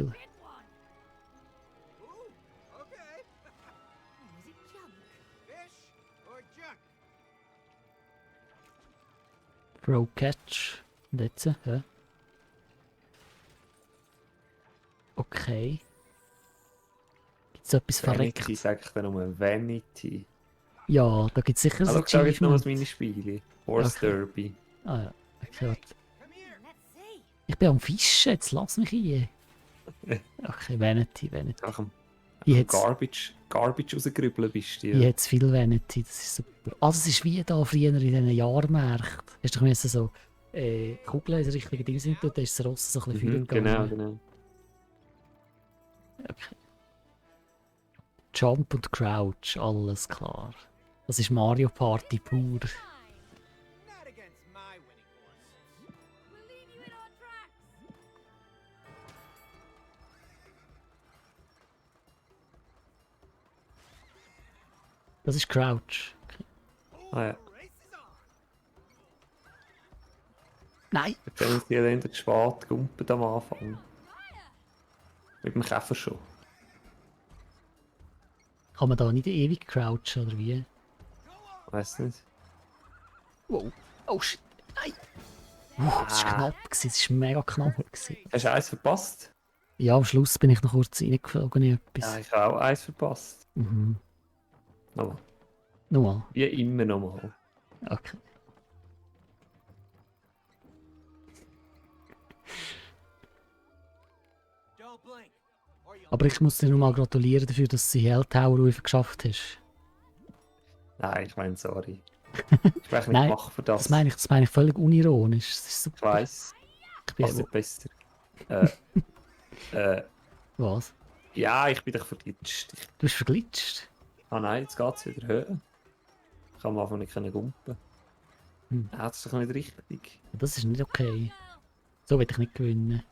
is it junk? Fish or junk? Throw Catch. Und jetzt? Ja. Okay. Gibt es etwas Vanity, verreckt? sag ich dann nur. Vanity. Ja, da gibt es sicher Also, ein schau jetzt noch Achievement. meine Spiele. Horse Okay. Derby. Ah ja, okay, warte. Come here. Let's see. Ich bin am Fischen, jetzt lass mich rein. Okay, Vanity. Nach dem Hier hat's, Garbage rausgerübelt bist du. hier hat's viel Vanity, das ist super. Ah, das ist wie da früher in diesen Jahrmärkten. Hast du doch müssen so Kugeln in das richtige Ding sind, und dann ist das Ross so ein bisschen Mhm, genau, vorgegangen. genau. Okay. Jump und Crouch, alles klar. Das ist Mario Party pur. Not against my winning horse. We'll leave you in our tracks. Das ist Crouch. Ah ja. Race is on. Nein! Jetzt haben sie dann zu spät gegumpelt am Anfang. Mit dem Käfer schon. Kann man da nicht ewig crouchen, oder wie? Weiss nicht. Wow. Oh shit. Nein! Das war knapp. Das war mega knapp. Hast du eins verpasst? Ja, am Schluss bin ich noch kurz reingeflogen in Ja, etwas. ich habe auch eins verpasst. Mhm. Nochmal. Nochmal. Wie immer nochmal. Okay. Don't blink, or you'll Aber ich muss dir nochmal gratulieren dafür, dass du die Hell Tower geschafft hast. Nein, ich meine, sorry. Ich bin nicht Nein, gemacht für das. Das meine ich völlig unironisch. Das ist Ich super. weiss. Ich bin Passt besser. Was? Ja, ich bin doch verglitscht. Du bist verglitscht? Ah nein, jetzt geht es wieder höher. Ich kann am Anfang nicht gumpen. Hm. Das ist doch nicht richtig. Das ist nicht okay. So will ich nicht gewinnen.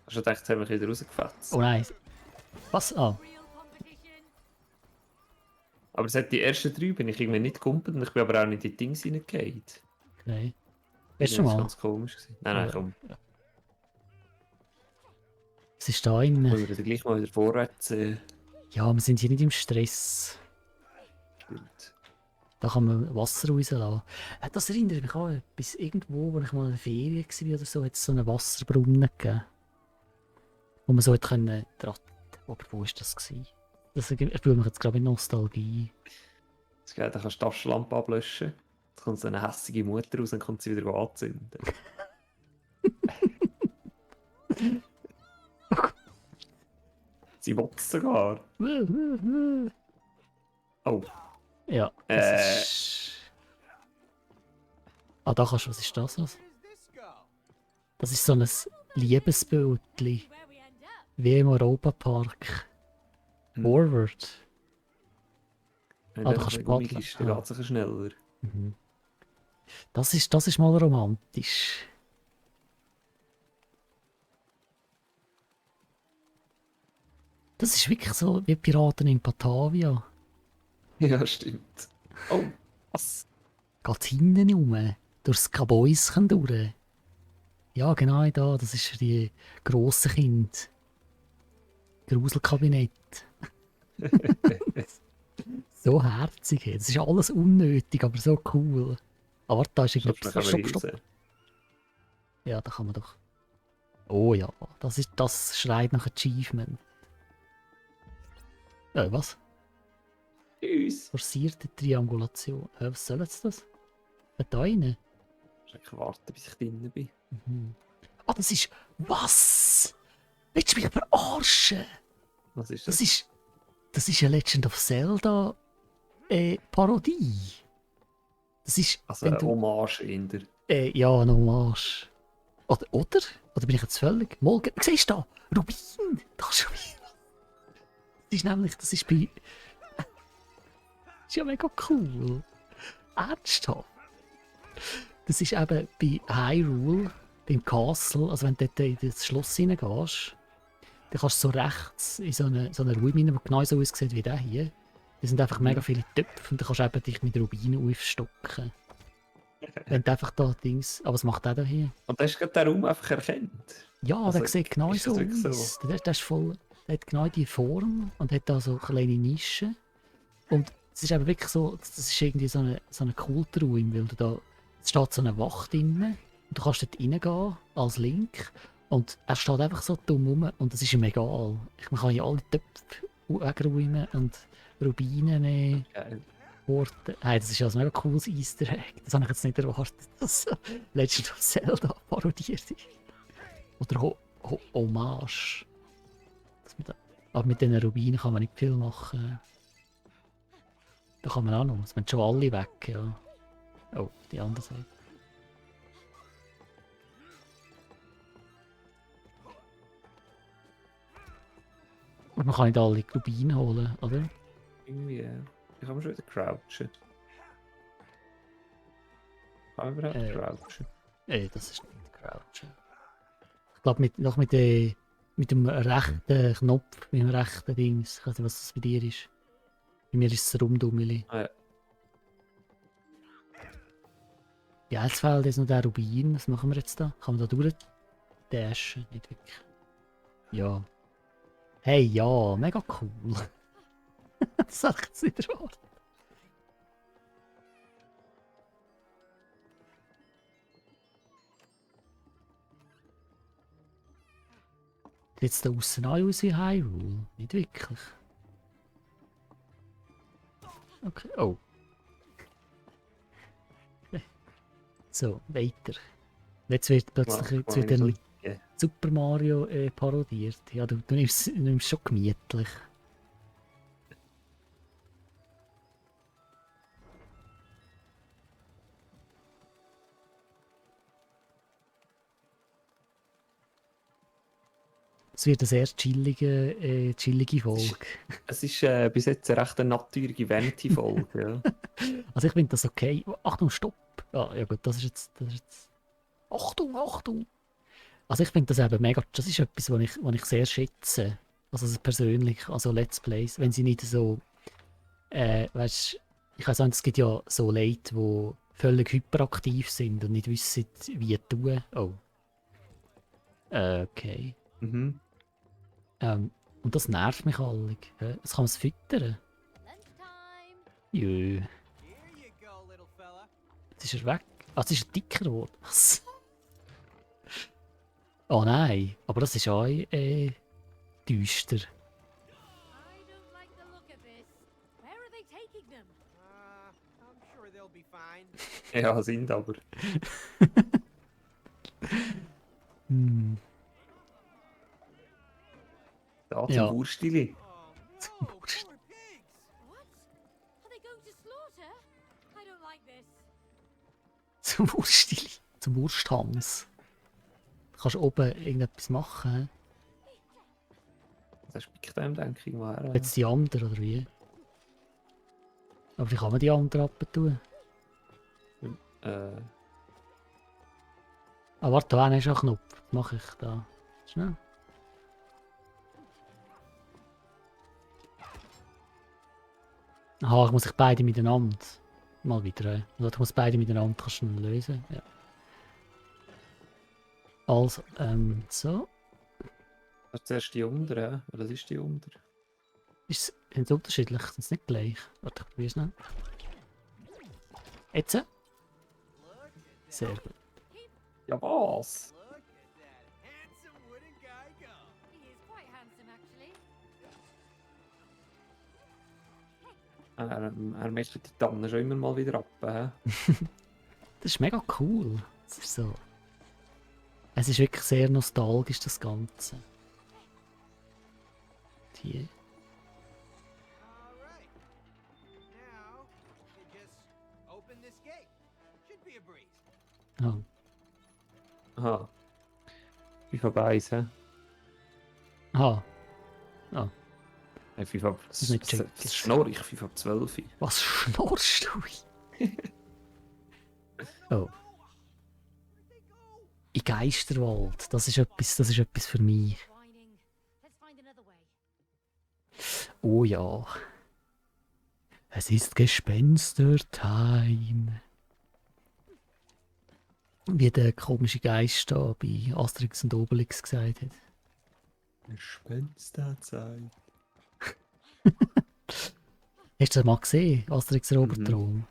Hast du gedacht, jetzt haben wir wieder rausgefetzt? Oh nein. Was? Ah. Real competition. Aber seit die ersten 3 bin ich irgendwie nicht gegumpelt und ich bin aber auch nicht in die Dings reingefallen. Okay. Weißt du Das schon war mal? ganz komisch. Nein, Ja. komm. Was ist da innen? Wollen wir dann gleich mal wieder vorwärts Ja, wir sind hier nicht im Stress. spielt. Da kann man Wasser rauslassen. Das erinnert mich an etwas. Irgendwo, wo ich mal in der Ferien war oder so, hat es so einen Wasserbrunnen gegeben. Wo man so hat können... Aber wo war das? Das spürt mich jetzt gerade in Nostalgie. Das geht, dann kannst du die Taschenlampe ablöschen. Jetzt kommt so eine hässige Mutter raus und kommt sie wieder anzünden. Sie will es sogar. Oh, Ja, das ist... Ah, da kannst du... Was ist das? Where does this go? Das ist so ein Liebesbildchen. Where we end up. Wie im Europapark. Hm. Forward. wenn da du kannst du eine Gummikiste paddeln. geht es ein bisschen schneller. Mhm. Das ist mal romantisch. Das ist wirklich so wie Piraten in Batavia. Ja, stimmt. Oh, was? Geht's hinten rum, durchs Kabäuschen durch. Ja, genau da, das ist für die grossen Kinder. Gruselkabinett. So herzig, das ist alles unnötig, aber so cool. Aber warte, da ist irgendetwas. Stopp. Ja, da kann man doch. Oh ja, das schreit nach Achievement. Was? Tschüss. Forcierte Triangulation. Was soll jetzt das? Da rein? Ich warte, bis ich drinnen bin. Mhm. Ah, das ist... Was? Willst du mich verarschen? Was ist Das das? ist... Das ist eine Legend of Zelda... Parodie. Das ist... Also wenn eine du... Hommage in der... Ja, eine Hommage. Oder? Oder bin ich jetzt völlig... Morgen... Siehst du da? Rubin! Das ist Rubin. Das ist nämlich... Das ist bei... Das ist ja mega cool. Ernsthaft. Das ist eben bei Hyrule, beim Castle, also wenn du dort in das Schloss reingehst, dann kannst du so rechts in so eine Ruine, die genau so aussieht wie der hier. Da sind einfach mega viele Töpfe und dann kannst du eben dich mit Rubinen aufstocken. Wenn du einfach da Dings... Aber was macht der da hier? Und hast du gerade den Raum einfach erkannt? Ja, Also, der sieht genau ist so das wirklich aus. Der ist voll... Der hat genau die Form und hat da so kleine Nischen. Und es ist eben wirklich so... Das ist irgendwie so eine Kultruhe, weil du da... Es steht so eine Wacht drin und du kannst dort reingehen als Link und er steht einfach so dumm rum und das ist ihm egal. Man kann ja alle Töpfe wegräumen und Rubinen nehmen, Geil. Worte. Hey, das ist ja ein mega cooles Easter Egg. Das habe ich jetzt nicht erwartet, dass Legend of Zelda parodiert ist. Oder Hommage. Aber mit diesen Rubinen kann man nicht viel machen. Da kann man auch noch. Es sind schon alle weg, ja. Oh, die andere Seite. Und man kann nicht alle Rubine holen, oder? Irgendwie, ich kann mir schon wieder crouchen. Kann man überhaupt crouchen? Das ist nicht Crouchen. Ich glaube, mit dem rechten Knopf, mit dem rechten Dings. Ich weiß nicht, was das bei dir ist. Bei mir ist es Rumdummeli. Ah ja. Ja, jetzt fehlt jetzt noch der Rubin. Was machen wir jetzt da? Kann man da durchdashen? Nicht wirklich. Ja. Hey, ja, mega cool. Das hätte ich jetzt nicht erwartet. Sieht jetzt da aussen auch aus wie Hyrule? Nicht wirklich. Okay, oh. So, weiter. Jetzt wird plötzlich jetzt wird dann Super Mario parodiert. Ja, du nimmst es schon gemütlich. Es wird eine sehr chillige Folge. Es ist bis jetzt eine recht natürliche Vanity-Folge. Ja. Also ich finde das okay. Achtung, stopp! Ja gut, das ist jetzt... Achtung, Achtung! Also ich finde das eben mega... Das ist etwas, was ich sehr schätze. Also persönlich, also Let's Plays. Wenn sie nicht so... weißt, ich weiß nicht, es gibt ja so Leute, die völlig hyperaktiv sind und nicht wissen, wie tun. Oh. Okay. Mhm. Und das nervt mich alle. Das kann man füttern. Lunchtime. Jö. Here you go, little fella. Jetzt ist er weg. Ah, jetzt ist er dicker geworden. Was? Oh nein, aber das ist auch düster. I don't like the look of this. Where are they taking them? I'm sure they'll be fine. Ja, sind aber. Hm. Da zum Ja. Wurstili. Oh, no, poor pigs. What? Are they going to slaughter? I don't like this. Zum Wurstili. Zum Wursthans. Du kannst oben irgendetwas machen. Das spickt einem, denke ich, mal her. Jetzt die anderen, oder wie? Aber wie kann man die anderen abtun? Äh, Ah, warte, da ist ein Knopf. Das mache ich da. Schnell. Aha, ich muss ich beide miteinander. Mal wieder. Also ich muss beide miteinander kannst du lösen. Ja. Also, so. das ist zuerst die unter, ja? Das ist die unter. Sind sie unterschiedlich? Sind sie nicht gleich? Warte, ich probiere es noch. Jetzt? Sehr gut. Ja, was? Look at that handsome wooden guy go. He is quite handsome, actually. Er möchte die Tannen schon immer mal wieder ab. Das ist mega cool. Das ist so. Es ist wirklich sehr nostalgisch, das Ganze. Hier. All right. Now, you just open this gate. Should be a breeze. Oh. Aha. FIFA 1, hä? Aha. FIFA... ist nicht checkt. Das schnurr ich, FIFA 12. Was schnorrst du? Oh. Where'd they go? In Geisterwald. Das ist etwas für mich. Whining. Let's find another way. Oh ja. Es ist Gespenster-Time. Wie der komische Geist da bei Asterix und Obelix gesagt hat. Gespensterzeit. Hast du das mal gesehen? Asterix Robertron?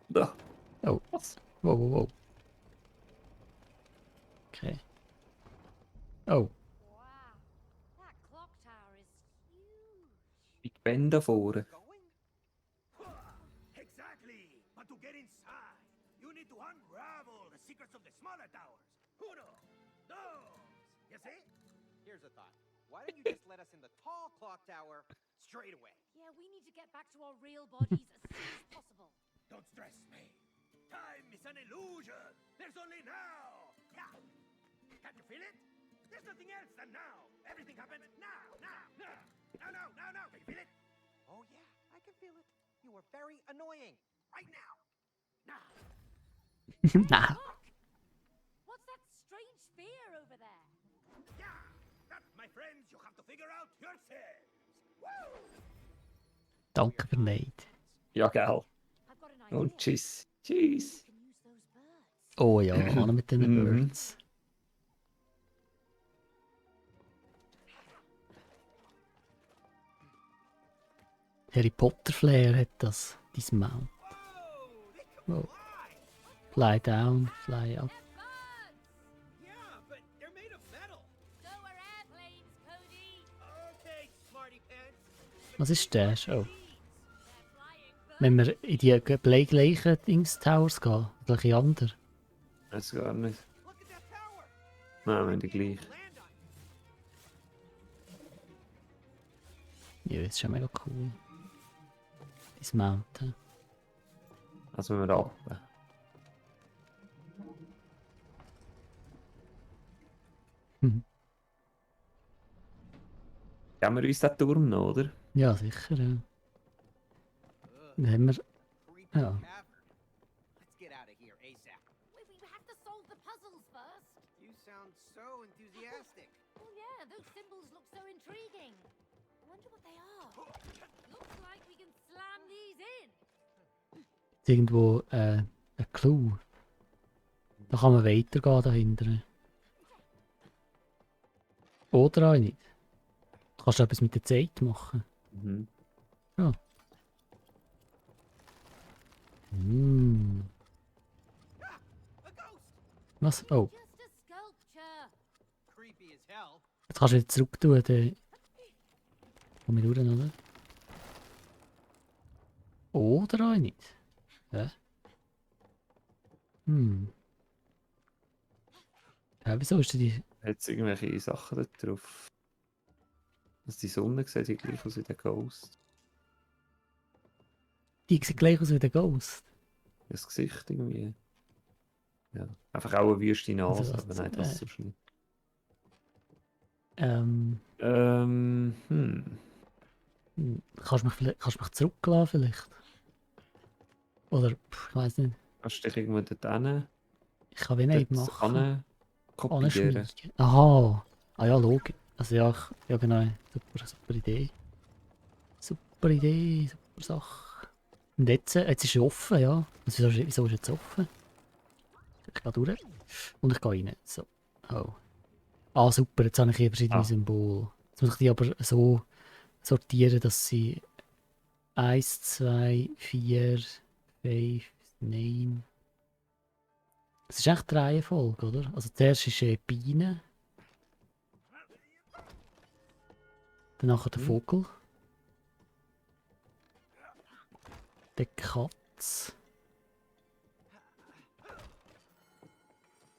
Da. Oh. Was? Wow. Okay. Oh. Wow. That clock tower is huge. Big Ben da vorne. Going? Exactly. But to get inside, you need to unravel the secrets of the smaller towers. Uno, dos. You see? Here's a thought. Why don't you just let us in the tall clock tower straight away? Yeah, we need to get back to our real bodies as soon as possible. Don't stress me. Time is an illusion. There's only now. Yeah. Can't you feel it? There's nothing else than now. Everything happens now. Can you feel it? Oh, yeah, I can feel it. You were very annoying. Right now. Now. Nein. What's that strange spear over there? Yeah. That, my friends, you have to figure out yourselves. Woo! Danke für Neid. Ja, gell. I've got an idea. Und tschüss. Tschüss. We can use those birds. Oh ja, auch noch mit den Mhm. Birds. Harry Potter Flair hat das, dein Mount. Whoa! They can Whoa. fly! Fly down, fly up. Birds! Yeah, but they're made of metal. So are airplanes, Cody. Okay, smarty pants. Was ist das? Oh. They're flying birds. Wenn wir in die gleichen Dings Towers gehen, gleich andere. Weiß gar nicht. Look at that tower. Nein, wir haben die gleich. Land on it. Ja, das ist schon mega cool. Dein Mount. hä? Also wenn wir da. Mhm. Geben wir uns den Turm noch, oder? Ja, sicher. Ja. Dann haben wir. Creepy Ja. cavern. Let's get out of here ASAP. We have to solve the puzzles first. You sound so enthusiastic. Well, yeah, those symbols look so intriguing. I wonder what they are. Looks like we can slam these in. Irgendwo ein Clou. Da kann man weitergehen dahinter. Oder auch nicht. Du kannst etwas mit der Zeit machen. Mhm. Mm. A ghost. Was? Oh, Just a sculpture. Creepy as hell. jetzt kannst du wieder zurück tun. Dann komm ich durch, oder? Oder auch nicht. Hä? Hm. Ja, wieso ist denn die... Hat es irgendwelche Sachen da drauf? Dass die Sonne sieht ja gleich aus wie der Ghost. Die sieht gleich aus wie der Ghost. Das Gesicht irgendwie. Ja. Einfach auch eine wüste Nase, Also, aber nein, das ist nicht. Hm, kannst du mich zurücklassen vielleicht? Oder, ich weiß nicht. Kannst du dich irgendwo dort hin? Ich kann wie nicht dort machen. kopieren? Anschmiegen. Aha. Ah ja, logisch. Also ja, ja genau. Super Idee. Super Idee, super Sache. Und jetzt ist es offen, ja. Also, wieso ist es jetzt offen? Ich gehe durch. Und ich gehe rein. So. Oh. Ah, super, jetzt habe ich hier verschiedene Symbole. Jetzt muss ich die aber so sortieren, dass sie 1, 2, 4, 5, 9. Das ist echt die Reihenfolge, oder? Also zuerst ist Biene. Dann nachher der Vogel. Der Katz.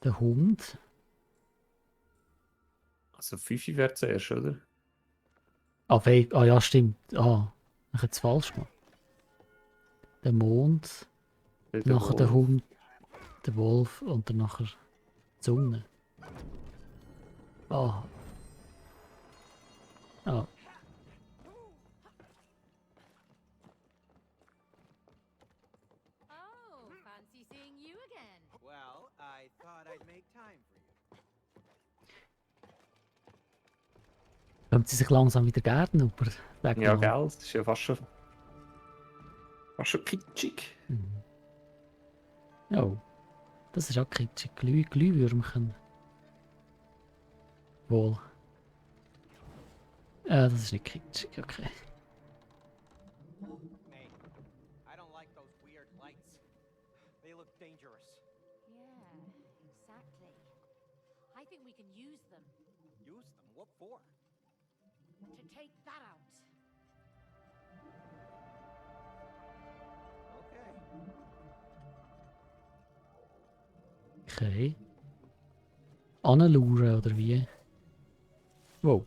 Der Hund. Also 5 wäre zuerst, oder? Ah, ja, stimmt. Ah, ich habe es falsch gemacht. Der Mond. Der Nachher der Wolf. Hund. Der Wolf und dann nachher die Sonne. Ah. Ah. Oh, fancy seeing you again. Well, I thought I'd make time for you. Können sie sich langsam wieder gärten, aber sag Ja, mal. gell? Das ist ja fast schon kitschig. Mhm. Oh. Das ist auch kitschig. Glühwürmchen. Wohl. Das ist nicht kitschig, okay. Hey, I don't like those weird lights. They look dangerous. Yeah, exactly. I think we can use them Use them? What for? to take that out. Okay. Okay. Anluren oder wie? Wow.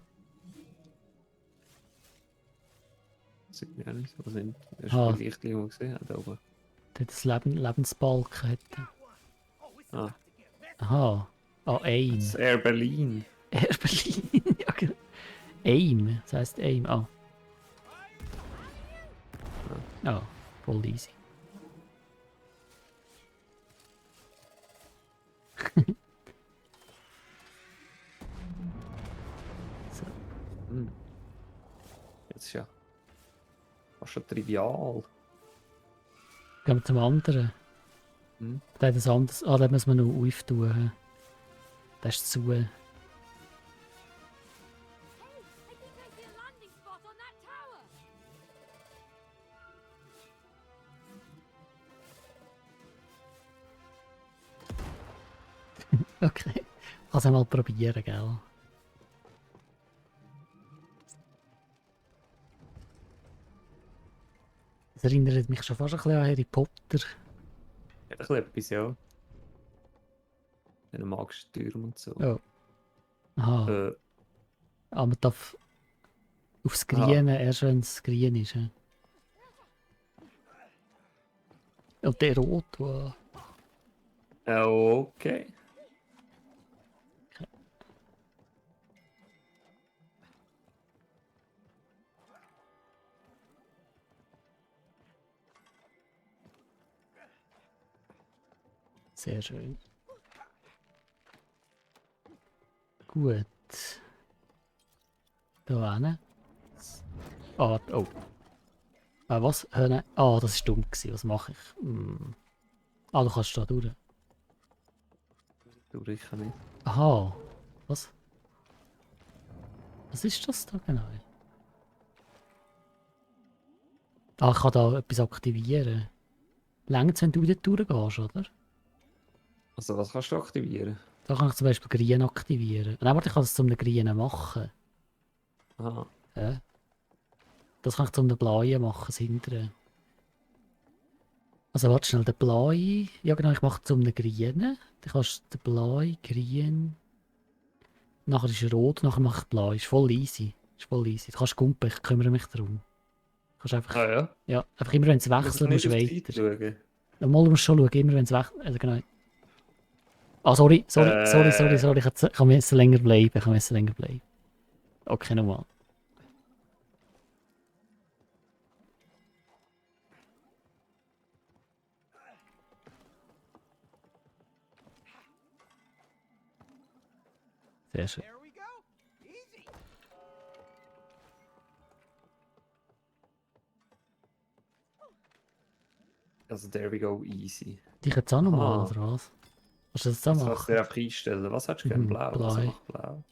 Sieht mir auch nicht so sind. Das Ah. ist die Lichtli, die man gesehen hat, da oben. Der das Lebensbalken hat. Oh, it's Ah. about to get messy. Aha. Ah, Aim. Das Air Berlin. Air Berlin. Ja, genau. Aim. Das heisst Aim. Ah. Ah, voll easy. So. Jetzt ist ja fast schon trivial. Gehen wir zum anderen. Hm? Der hat ein anderes. Ah, den müssen wir noch auftun. Das ist zu. Hey, I think I see a landing spot on that tower. Okay. Kannst du mal probieren, gell? Das erinnert mich schon fast ein bisschen an Harry Potter. Hat ein bisschen etwas, ja. Einen magischen Türm und so. Ja. Aha. Äh, Aber man darf aufs Aha. Grüne, erst wenn es grün ist. Ja. Und der Rot, wow. okay. Sehr schön. Gut. Da hin. Ah, oh. Was? Nein. Ah, das war dumm gewesen. Was mache ich? Hm. Ah, du kannst da durch. Du, ich kann nicht. Aha. Was? Was ist das da genau? Ah, ich kann da etwas aktivieren. Längst, wenn du wieder durchgehst, oder? Also, was kannst du aktivieren? Da kann ich zum Beispiel Grün aktivieren. Nein, warte, ich kann das zum Grünen machen. Aha. Das kann ich zum Blauen machen, das hintere. Also warte schnell, der Blaue. Ja genau, ich mache zum Grünen. Dann kannst du den Blauen, Grün. Nachher ist Rot, nachher mache ich Blau. Ist voll easy. Ist voll easy. Du kannst kumpen, ich kümmere mich darum. Du kannst einfach, Ah ja? ja, einfach immer wenn es Muss wechselt, nicht musst du auf die Zeit weiter. schauen. Mal musst du schon schauen, immer wenn es wechselt. Also genau. Ah, sorry. Ich musste länger bleiben. Okay, nochmal. Sehr schön. There we go. Easy. Also, there we go, easy. Dich jetzt auch nochmal, Aha. oder was? Kannst du das auch Das kannst du machen? dir einfach einstellen. Was hättest du gerne? Mhm, Blau? blau. Also, mach blau.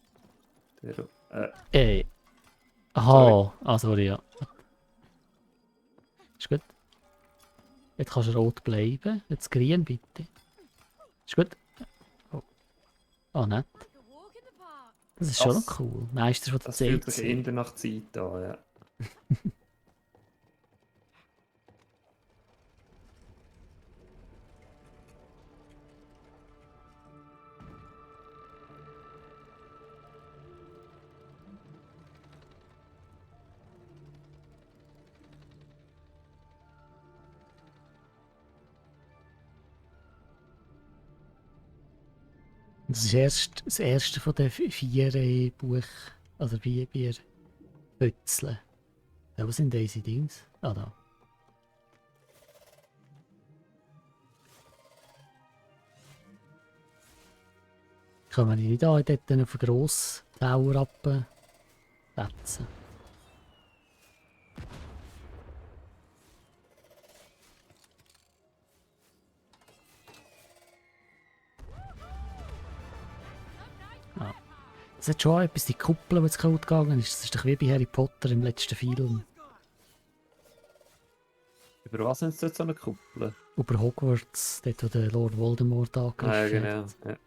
Der, Aha. Sorry. Ah, sorry, ja. Ist gut. Jetzt kannst du rot bleiben. Jetzt grün, bitte. Ist gut. Oh. Ah, nett. Like a walk in the park. Das ist schon Das- noch cool. Meistens von der das fühlt Zeit. sich eher nach Zeit an, ja. Das ist das erste von den vier Buch. Also vier Pützeln. Ja, wo sind diese Dings? Ah, da. Können wir die nicht da dort auf einen grossen Tower absetzen? Es hat schon etwas, die Kuppel, die jetzt kaputt gegangen ist. Das ist doch wie bei Harry Potter im letzten Film. Über was sind es dort so eine Kuppel? Über Hogwarts, dort wo der Lord Voldemort angegriffen Ah, ja, hat. genau. Ja.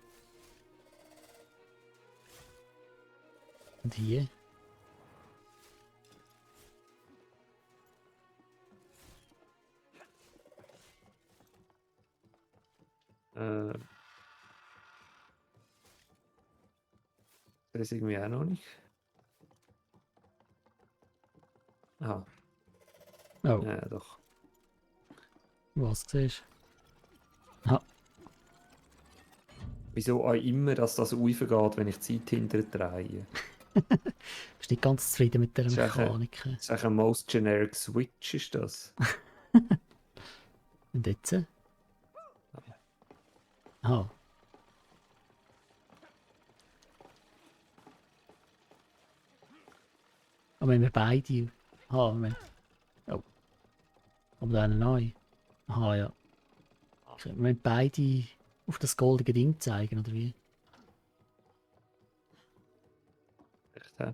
Und hier? Äh, das irgendwie auch noch nicht. Aha, Oh, ja, doch. was siehst du? Wieso auch immer, dass das raufgeht, wenn ich die Zeit hinterher drehe? Bist nicht ganz zufrieden mit der Das ist echt Mechanik. Das ist ein most generic Switch, ist das? Und jetzt? Ah. Aber wenn wir beide... Ah, Moment. Oh. Aber da einen neu. Aha, ja. Wir müssen beide auf das goldige Ding zeigen, oder wie? Echt, hä?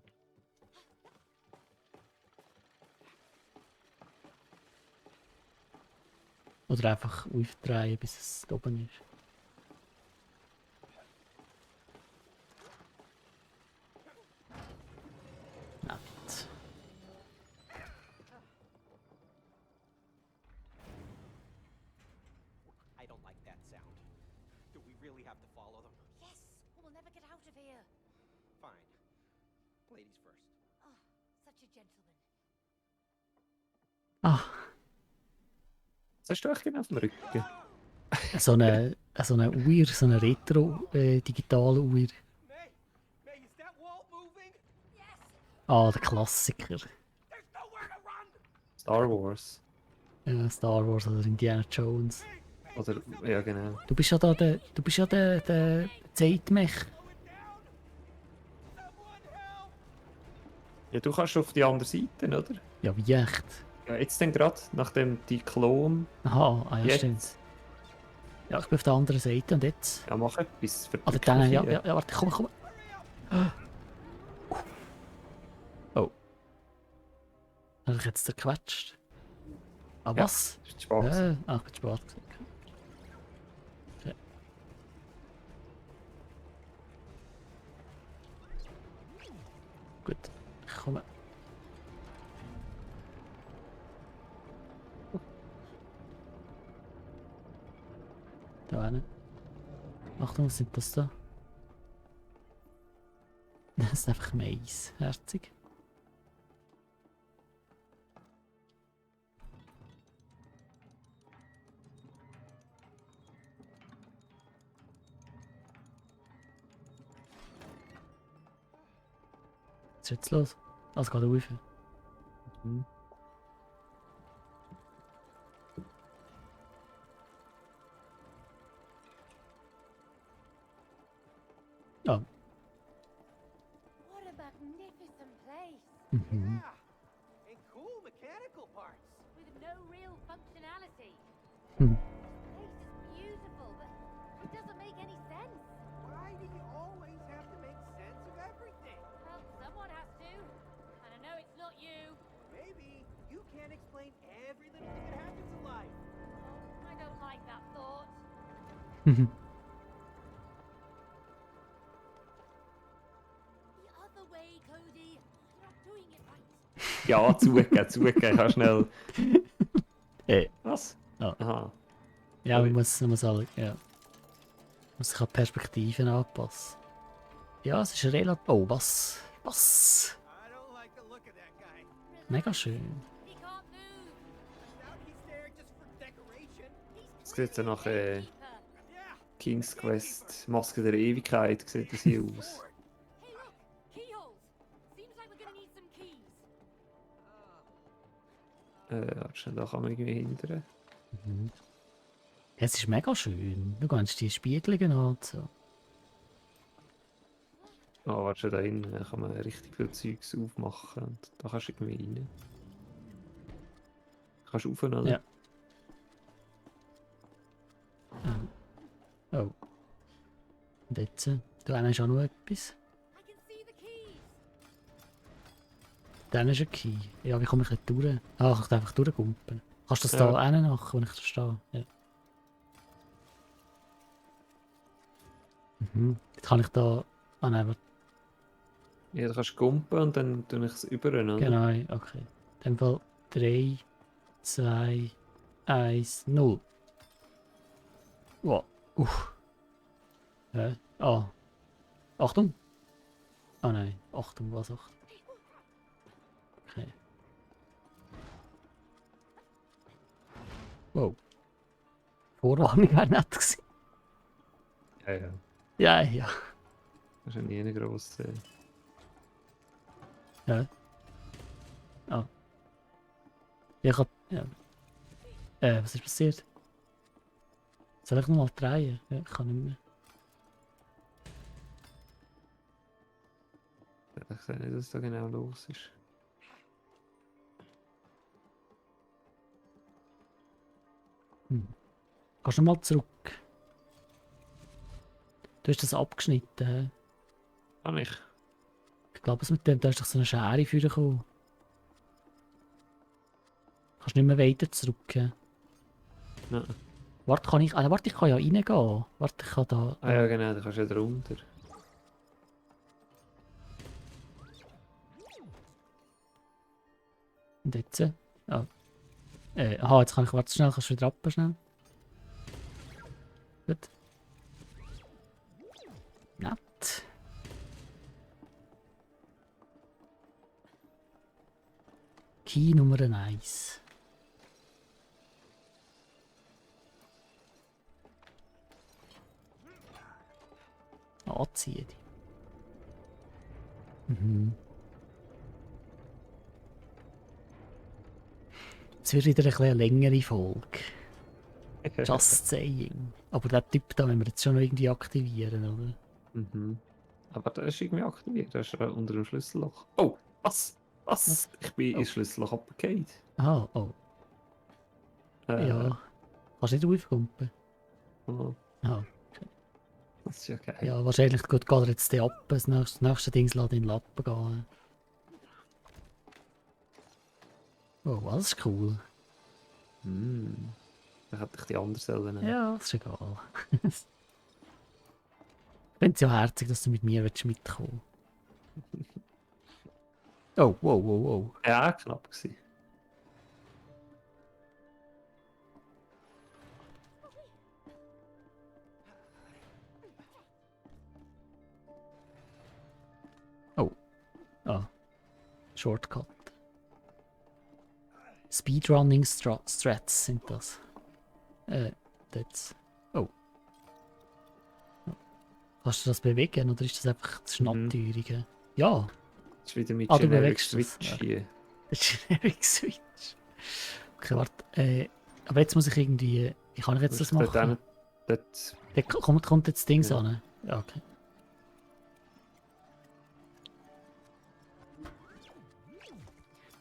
Oder einfach aufdrehen, bis es oben ist. Nett. I don't like that sound. Do we really have to follow them? Yes, or we'll never get out of here. Fine. Ladies first. Oh, such a gentleman. Ah, Was hast du eigentlich auf dem Rücken? so eine Uhr, so eine Retro-digitale Uhr. May, is that wall moving? Yes! Ah, der Klassiker. There's nowhere to run. Star Wars. Ja, Star Wars oder Indiana Jones. Oder, ja genau. Du bist ja da der Zeitmech. Going down. Someone help. Ja, du kannst auf die andere Seite, oder? Ja, wie echt? Ja, jetzt dann gerade, nach dem Diklom. Aha, ah, ja, Jetzt. stimmt. Ja, ich bin auf der anderen Seite und jetzt. Ja, mach etwas. Oder Verdrück dann, mich ja, hier. ja, ja, warte, komm. Oh. Hat ich jetzt zerquetscht? Ah, Ja. was? Das ist Spaß. Ich bin Sport gesagt. Okay. Gut, ich komme. Da hinten. Achtung, was sind das da? Das ist einfach Mais. Herzig. Was ist jetzt los? Also geht rauf. Mhm. Ah, What a magnificent place! mhm. Yeah. And cool mechanical parts. With no real functionality. Hm. This place is beautiful, but it doesn't make any sense. Why do you always have to make sense of everything? Well, someone has to. And I know it's not you. Maybe you can't explain every little thing that happens in life. Oh, I don't like that thought. The other way, Cody. You're not doing it right. Ja, zugeben, ich habe schnell. Was? Ja. Aha. Ja, Sorry. man muss alle, ja. Muss sich an die Perspektiven anpassen. Ja, es ist relativ. Oh, was? Was? I don't like the look of that guy. Mega schön. He can't move. I doubt he's there just for decoration. Es sieht so nach Yeah. King's Quest, Maske der Ewigkeit, sieht das hier aus. Hey, look! Keyholes! Seems like we're gonna need some keys. Warte schnell, da kann man irgendwie hindern. Mhm. Ja, es ist mega schön. Du kannst die Spiegelungen an und so. Oh, warte schon, da hinten kann man richtig viel Zeugs aufmachen und da kannst du irgendwie rein. Kannst du rauf, oder? Ja. Oh. Und jetzt? Da hinten ist auch noch etwas. I can see the keys. Dann ist ein Key. Ja, wie komme ich nicht durch? Ah, ich kann einfach durchgumpen. Kannst du das Ja. da hinten machen, wenn ich da stehe? Ja. Mhm. Jetzt kann ich da... Ah nein, warte. Ja, da kannst du gumpen und dann tue ich es über, oder? Genau, okay. In dem Fall 3, 2, 1, 0. Wow. Ah. Achtung! Ah nein, Achtung, was Achtung? Okay. Wow. Vorwarnung wäre nett gewesen. Ja, ja. Ja, ja. Das ist ja nie eine grosse. Ja. Ah. Ja, ich hab... Ja. Was ist passiert? Soll ich nochmal drehen? Ja, ich kann nicht mehr. Ich sehe nicht, was da genau los ist. Kannst du mal zurück? Du hast das abgeschnitten. Hä? Kann ich? Ich glaube, es mit dem, da ist doch so eine Schere für gekommen. Kannst nicht mehr weiter zurück. Hä? Nein. Warte, kann ich. Ah, warte, ich kann ja reingehen. Warte, ich kann da. Ah ja, genau, da kannst du ja drunter. Und jetzt? Ah. Aha, jetzt kann ich. Warte schnell, kannst du wieder ab, schnell. Gut. Nett. Key Nummer 1. Anziehen. Mhm. Jetzt wird wieder ein bisschen eine längere Folge. Just saying. Aber der Typ da müssen wir jetzt schon noch irgendwie aktivieren, oder? Mhm. Aber der ist irgendwie aktiviert, der ist unter dem Schlüsselloch. Oh, was? Was? Ich bin ins Schlüsselloch abgefallen. Ah, oh. Ja. Kannst du nicht aufkumpen? Oh, Ah. das ist ja geil. Ja, wahrscheinlich geht er jetzt ab. Das nächste Ding lässt in den Lappen gehen. Oh, das ist cool. Hm. Dann hätte ich die andere Selle nehmen. Ja, das ist egal. Ich finde es ja herzig, dass du mit mir mitkommen willst. Oh, wow, wow, wow. Ja, knapp gewesen. Ah, Shortcut. Speedrunning Strats sind das. Das. Oh. Kannst du das bewegen oder ist das einfach das Schnappteuerige? Ja, Das ist wieder mit du Generic bewegst das. Switch Ja. hier. das ist Generic Switch. Okay, warte. Aber jetzt muss ich irgendwie. Wie kann ich jetzt das machen? Dort, Kommt jetzt das Ding Ja. an? Ja, okay.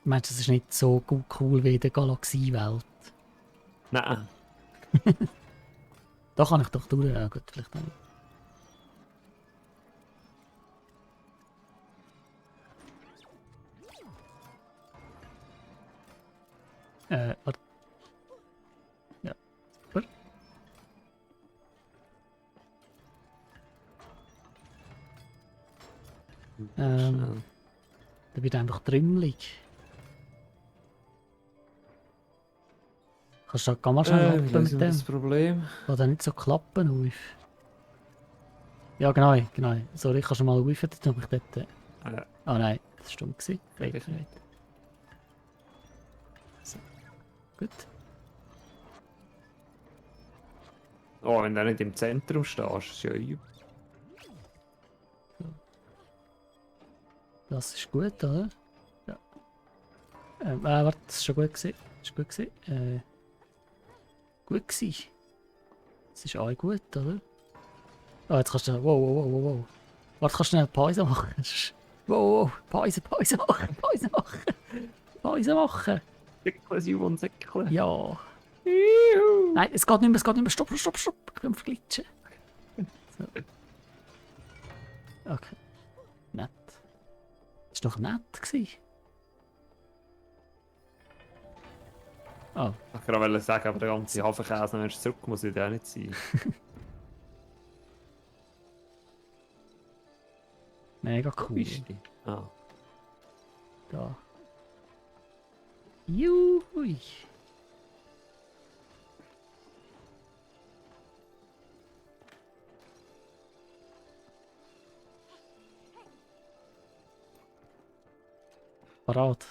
Ich meine, das ist nicht so gut cool wie in der Galaxiewelt. nein. Da kann ich doch durch. Ja, gut, vielleicht nicht. Warte. Ja, super. Schnell. Da wird einfach trümmelig. Kannst du da mal schnell Wie lappen lösen mit wir dem? das Problem? Kann da nicht so klappen auf. Ja, genau, genau. Sorry, kannst du mal auf, dann hab ich dort. Ja. Ah nein, das war stumm gewesen. Wirklich Wait, nicht. wait. So. Gut. Oh, wenn du nicht im Zentrum stehst, ist ja übel. Das ist gut, oder? Ja. Warte, das ist schon gut gewesen. Das ist gut gewesen. Gut gewesen. Das ist auch gut, oder? Ah, jetzt kannst du. Wow, wow, wow, wow, wow. Warte, kannst du eine Pause machen? Wow, wow, Pause machen, Pause machen. Pause machen. Säckle, Simon, Säckle. Ja. Juhu. Nein, es geht nicht mehr, es geht nicht mehr. Stopp, stopp, stopp. Ich bin am Verglitschen. So. Okay. Nett. Das war doch nett gewesen. Oh, Ich wollte sagen, aber der ganze Hafenkäse, wenn du zurück muss, wird auch nicht sein. mega Wo cool. bist du? Ah. Da. Juhui. Parat.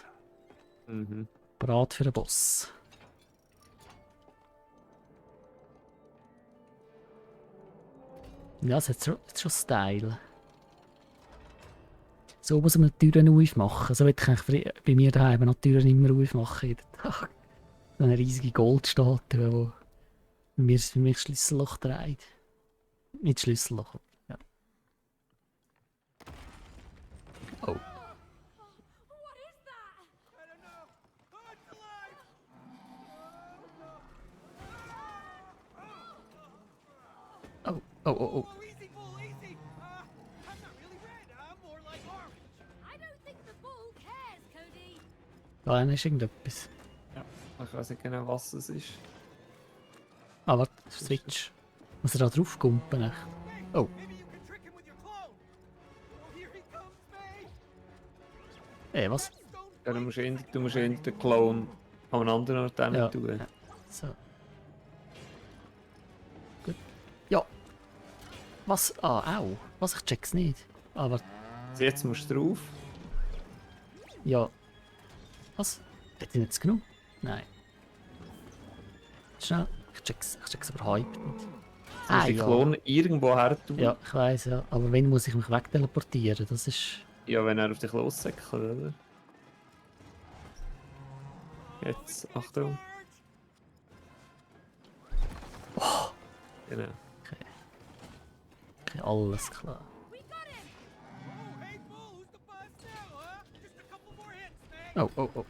Mhm. Parat für den Boss. Ja, es hat jetzt schon Style. So muss man die Türen aufmachen. So will ich eigentlich bei mir daheim noch die Türen immer aufmachen jeden Tag. So eine riesige Goldstatue, die mir das Schlüsselloch dreht. Nicht Schlüsselloch. Ja. Oh. What is that? I don't know. Oh, it's alive! Oh, no. Oh, oh, oh, oh. Whoa, easy, bull, easy. I'm not really red. I'm more like orange. I don't think the bull cares, Cody. Da hinten ist irgendetwas. Ich weiß nicht genau, was es ist. Ah, warte, Switch. Muss er da drauf gumpen? Echt? Oh. Maybe you can trick him with your clone. Oh, here he comes, May. Was? That stone Ja, du musst eher den Clone an einem anderen Ort hin Ja. tun. Ja. So. Gut. Ja. Was? Ah, au. Was? Ich check's nicht. Aber, Also jetzt musst du drauf. ja. Was? Hat ich jetzt genug? Nein. Schnell. Ich check's aber hyped nicht. Du musst den Klon irgendwo her tun. Ja, ich weiss, ja. Aber wenn muss ich mich wegteleportieren? Das ist... Ja, wenn er auf dich lossäckelt, oder? Jetzt, Achtung. Genau. Okay, alles klar. We got him. Oh, hey, bull, who's the boss now, huh? Just a couple more hits, May. Oh, oh, oh.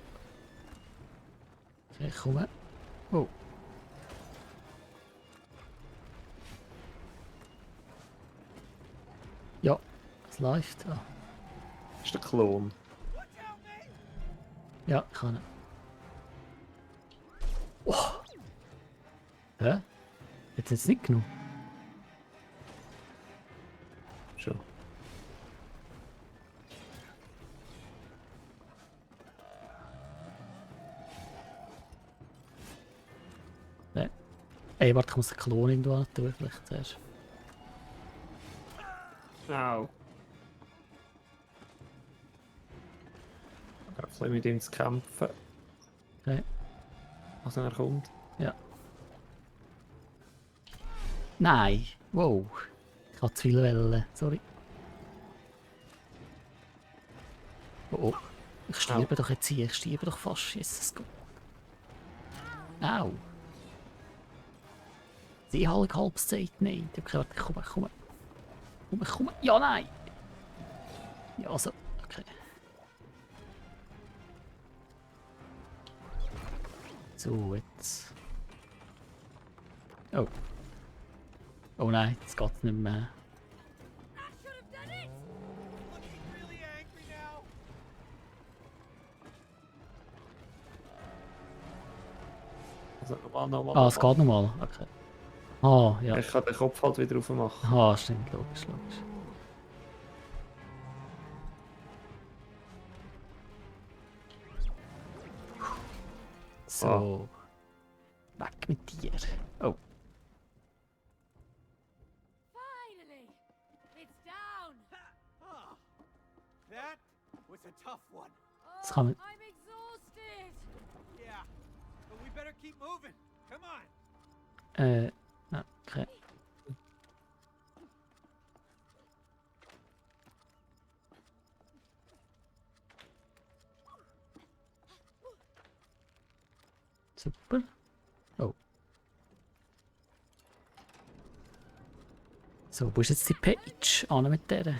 Okay, ich komme. Oh. Ja, es läuft. Ah. Das ist der Klon. Watch out, May. Ja, ich kann. Oh. Hä? Jetzt jetzt nicht genug. Schon. Ne. Ey, warte, ich muss den Klon irgendwo hin tun, vielleicht zuerst. Au. Ich habe ein bisschen mit ihm zu kämpfen. Okay. Also er kommt. Nein! Wow! Ich habe zu viel Wellen, sorry. Oh, oh. Ich sterbe doch jetzt hier, ich sterbe doch fast, Jesus Gott. Au! Die Halbzeit, nein. Okay, warte, komm. Ja, nein! Ja, also, okay. So, jetzt. Oh. Oh nein, jetzt geht's nicht mehr. I should have done it. Looking really angry now. Also nochmal. Ah, es geht nochmal. Okay. Ah, ja. Ich kann den Kopf halt wieder aufmachen. Ah, stimmt, logisch. So. Weg mit dir. Oh. Finally, it's down. Oh, that was a tough one. Jetzt kann man... I'm exhausted. Yeah, but we better keep moving. Come on. Okay. Super. Oh. So, wo ist jetzt die Page? An mit der.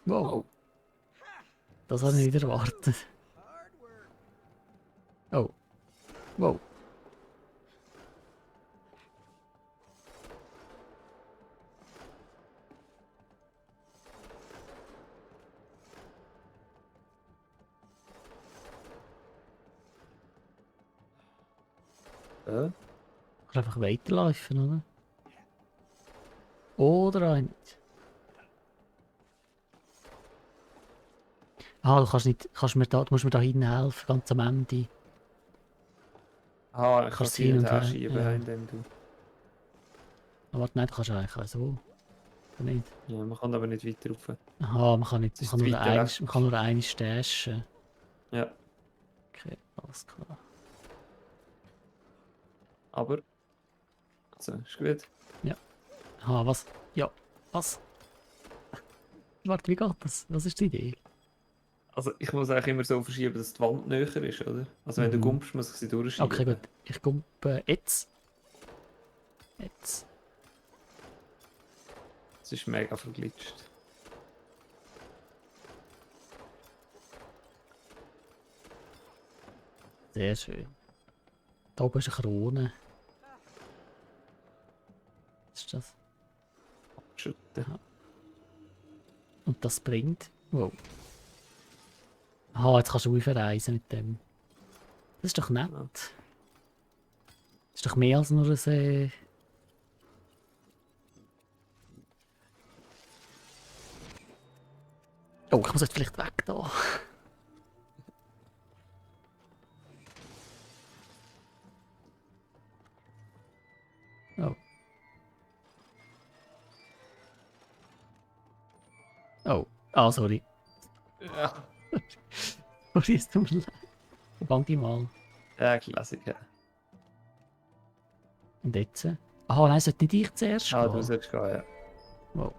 Wow. Das habe ich nicht erwartet. Hard work. Oh. Wow. Äh? Ich kann einfach weiterlaufen, oder? Oder auch nicht. Ah, du kannst nicht, du musst mir da hinten helfen, ganz am Ende. Ah, ich kann Kannst es hin und hin und her her, schieben, ja. indem du... Aber warte, nein, du kannst eigentlich auch so. Oder nicht? Ja, man kann aber nicht weiter rauf. Aha, man kann nicht, Das man ist kann, nur weiter eins, weg. man kann nur eines stashen. Ja, Okay, alles klar. aber... Also, ist gut. Aha, was? Ja, was? Warte, wie geht das? Was ist die Idee? Also, ich muss eigentlich immer so verschieben, dass die Wand näher ist, oder? Also, wenn du Mhm. gumpst, muss ich sie durchschieben. Okay, gut. Ich komme jetzt. Jetzt. Es ist mega verglitscht. Sehr schön. Da oben ist eine Krone. Was ist das? Schütten. Und das bringt... Wow. Aha, jetzt kannst du verreisen mit dem. Das ist doch nett. Ja. Das ist doch mehr als nur ein... Oh, ich muss jetzt vielleicht weg da. Oh. Oh. Ah, sorry. Ja. Sorry, es tut mir leid. Fang die mal. Ja, Klassiker. Und jetzt? Aha, nein, sollte nicht ich zuerst Ah, du gehen? solltest gehen, ja. Wow.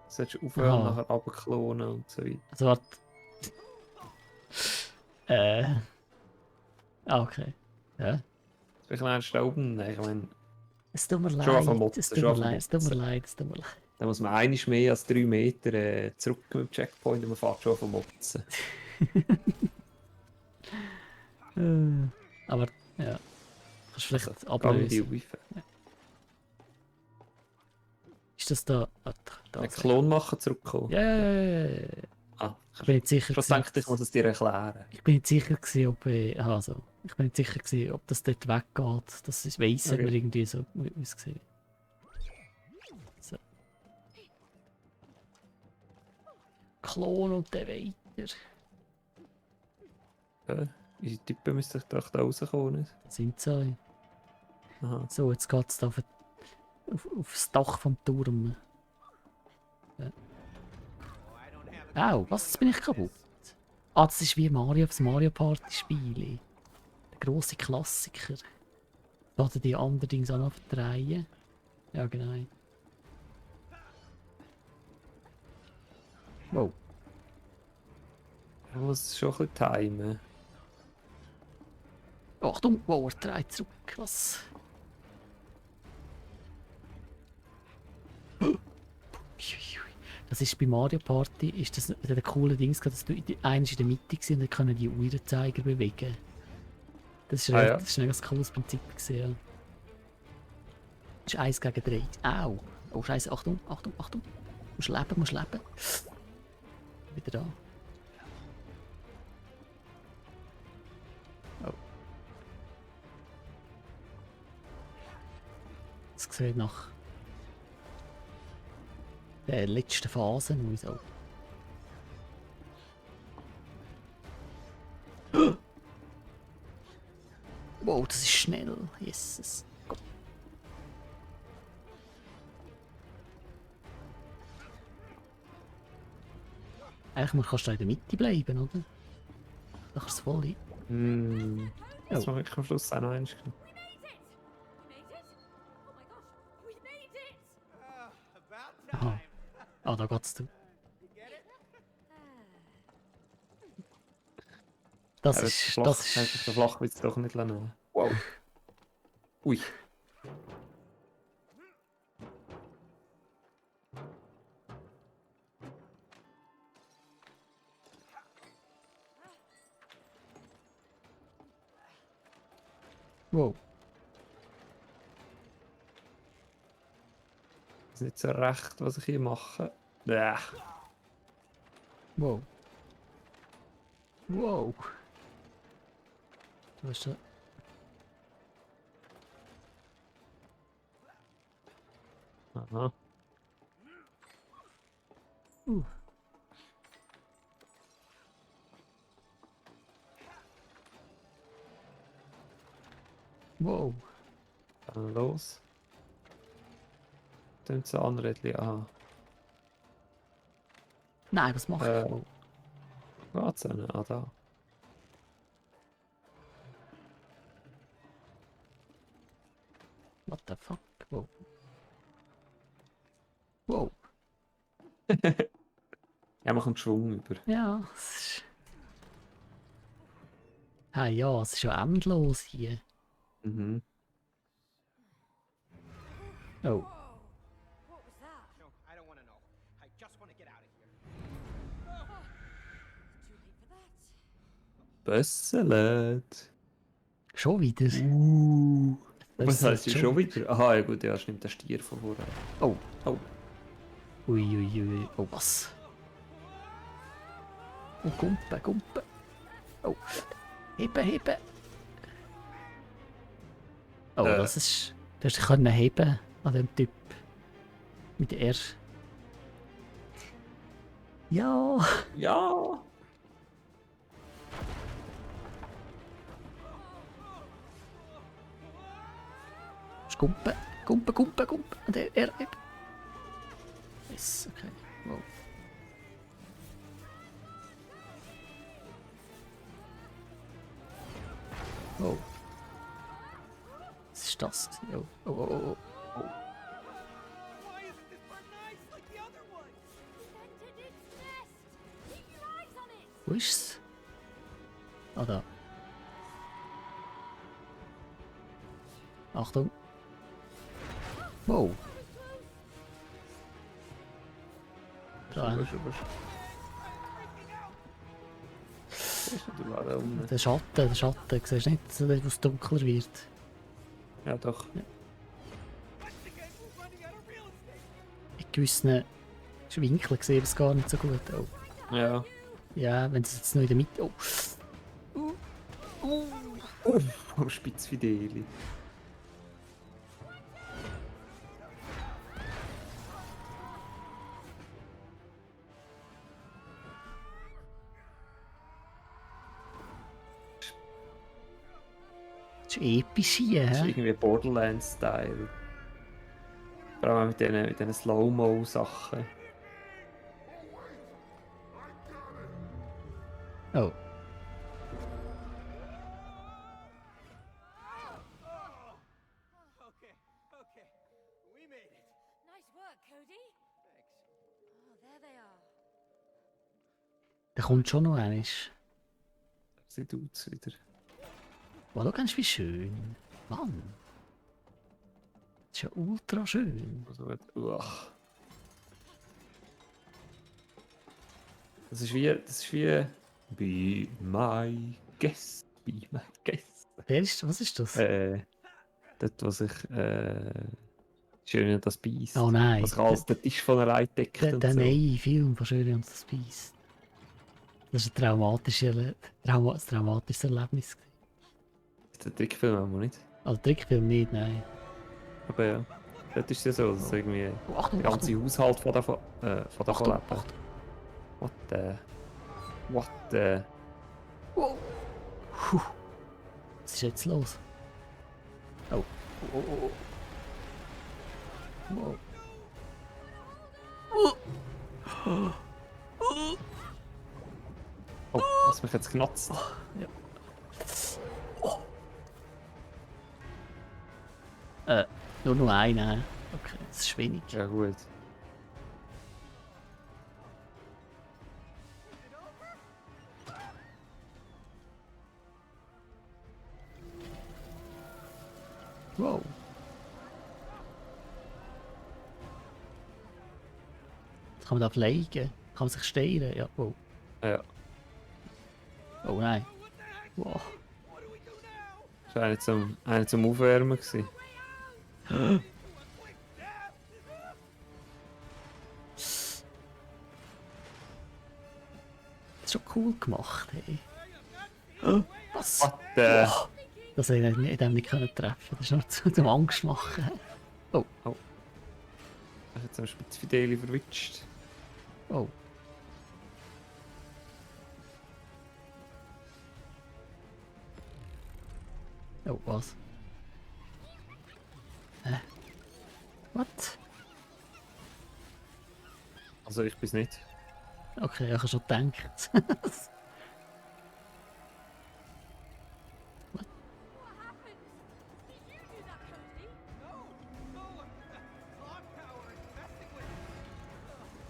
Du solltest aufhören, Aha. nachher runterklonen und so weiter. Also warte. Ah, okay. Ja. Soll ich einen da oben nehmen? Ich meine, Es tut mir Schon leid. vermotzen, Es tut schon mir leid. Es tut mir vermotzen. leid. Es tut mir leid. da muss man einmal mehr als 3 Meter zurück mit dem Checkpoint und man fährt schon vom Motzen. Aber ja. Kannst du vielleicht Also, ablösen. Hilfe. Ist das da? Warte, da. Einen Klon machen, zurückkommen. Ja, ja, ja, ja. Ah, Ich bin nicht sicher. schon gedacht, ich muss es dir erklären. Ich bin nicht sicher gewesen, ob also, ich bin nicht sicher gewesen, ob das dort weggeht. Das ist weiss, Okay. aber irgendwie so ausgesehen. So. Klon und dann weiter. Unsere Typen müssen doch da rauskommen. Nicht? Das sind sie. Aha. So, jetzt geht es da aufs Dach vom Turm. Ja. Au, was? Jetzt bin ich kaputt. Ah, das ist wie Mario, das Mario Party Spiel. Der grosse Klassiker. Da hat er die anderen Dings auch noch verdrehen. Ja, genau. Wow. Man muss schon ein bisschen timen. Achtung, wow, er dreht zurück. Was? Das ist bei Mario Party, ist das der coole Ding, dass du einer ist in der Mitte gewesen, und dann können die Uhrzeiger bewegen. Das ist, Ja. das ist ein ganz cooles Prinzip gewesen, ja. Das ist 1 gegen 3. Au! Oh Scheiße, Achtung, Achtung, Achtung! Musst leben, musst leben. Wieder da. Oh. Das sieht nach der letzten Phase aus. Oh. Wow, das ist schnell. Jesus. Gott. Eigentlich kannst du da in der Mitte bleiben, oder? Da kannst du es voll hin. Jetzt mache ich am Schluss auch noch eins. We made it! Oh my gosh, we made it! About Aha. time. Ah, da geht's zu. You get it? Das Ja, ist. flach, Das eigentlich ist. so flach wird es doch nicht lassen. Wow. Ui. Wow. Ist nicht so recht, was ich hier mache. Ja. Wow. Wow. Du hast da. Aha. Wow. Dann los. Dann zu Anredli. Aha. Nein, was macht er? Geht's denn? Ah, da. What the fuck? Wow. Wow. Ja, man kommt Schwung über. Ja, es ist. Hey, ja, es ist ja endlos hier. Mhm. Oh. What was that? No, I don't want to know. I just want to get out of here. It's too late for that. Bösselet. Schon wieder. Was heißt hier schon wieder? Aha, ja gut, ja, stimmt, der Stier von vorher. Oh. Oh. Ui. Oh, was? Oh, Gumpe. Oh. Heben. Oh, das ist... Du hast dich können heben an dem Typ. Mit R. Ja. Ja. Gumpe. Und R. Yes, okay. Wow. Oh. Was ist das? Oh. Why isn't this part nice like the other ones? Entered its nest. Keep your eyes on it. Wo ist's? Ah, da. Achtung. Wow. Da. Der Schatten. Siehst du nicht, dass es dunkler wird? Ja, doch. I think I'm running out of real estate. In gewissen Winkeln sehen wir es gar nicht so gut. Oh. Ja. Ja, wenn es jetzt noch in der Mitte... Oh. Am Spitzfideli. Das ist episch hier, Das ist hä? irgendwie Borderlands-Style. Vor allem auch mit diesen Slow-Mo-Sachen. Oh. Okay. We made it. Nice work, Cody. Thanks. Oh, there they are. Der kommt schon noch einmal. Sie tut's wieder. Wow, du kennst wie schön. Mann. Das ist ja ultra schön. Also, uach. Das ist wie... Be my guest. Was ist das? Das, was ich... Schön das Biest. Oh nein. Was alles den Tisch von einer deckt Der und so. neue Film von Schöne und das Biest. Das war ein traumatisches Erlebnis. Der Trickfilm haben wir nicht. Also Trickfilm nicht, nein. Aber ja. Das ist ja so, dass irgendwie Oh, Achtung, der ganze Haushalt von davon Achtung, leben. Achtung. What the... Wow. Puh. Was ist jetzt los? Oh. Wow. Oh, hast mich jetzt genutzt. Nur noch einer. Okay, das ist wenig. Ja gut. Wow. Das kann man da fliegen? Kann man sich steuern? Ja, wow. Ja. Oh nein. Wow. Das war einer zum Aufwärmen gewesen. Oh, Das ist schon cool gemacht, hey. Was? What the... Das hätte ich dem nicht treffen können. Das ist nur zum Angst machen. Hast du jetzt am Spitzfideli verwitscht? Oh. Oh, was? Hä? Was? Also ich bin's nicht. Okay, ich habe schon gedacht. What happened? Did you do that, Cody? No, clock tower is messing with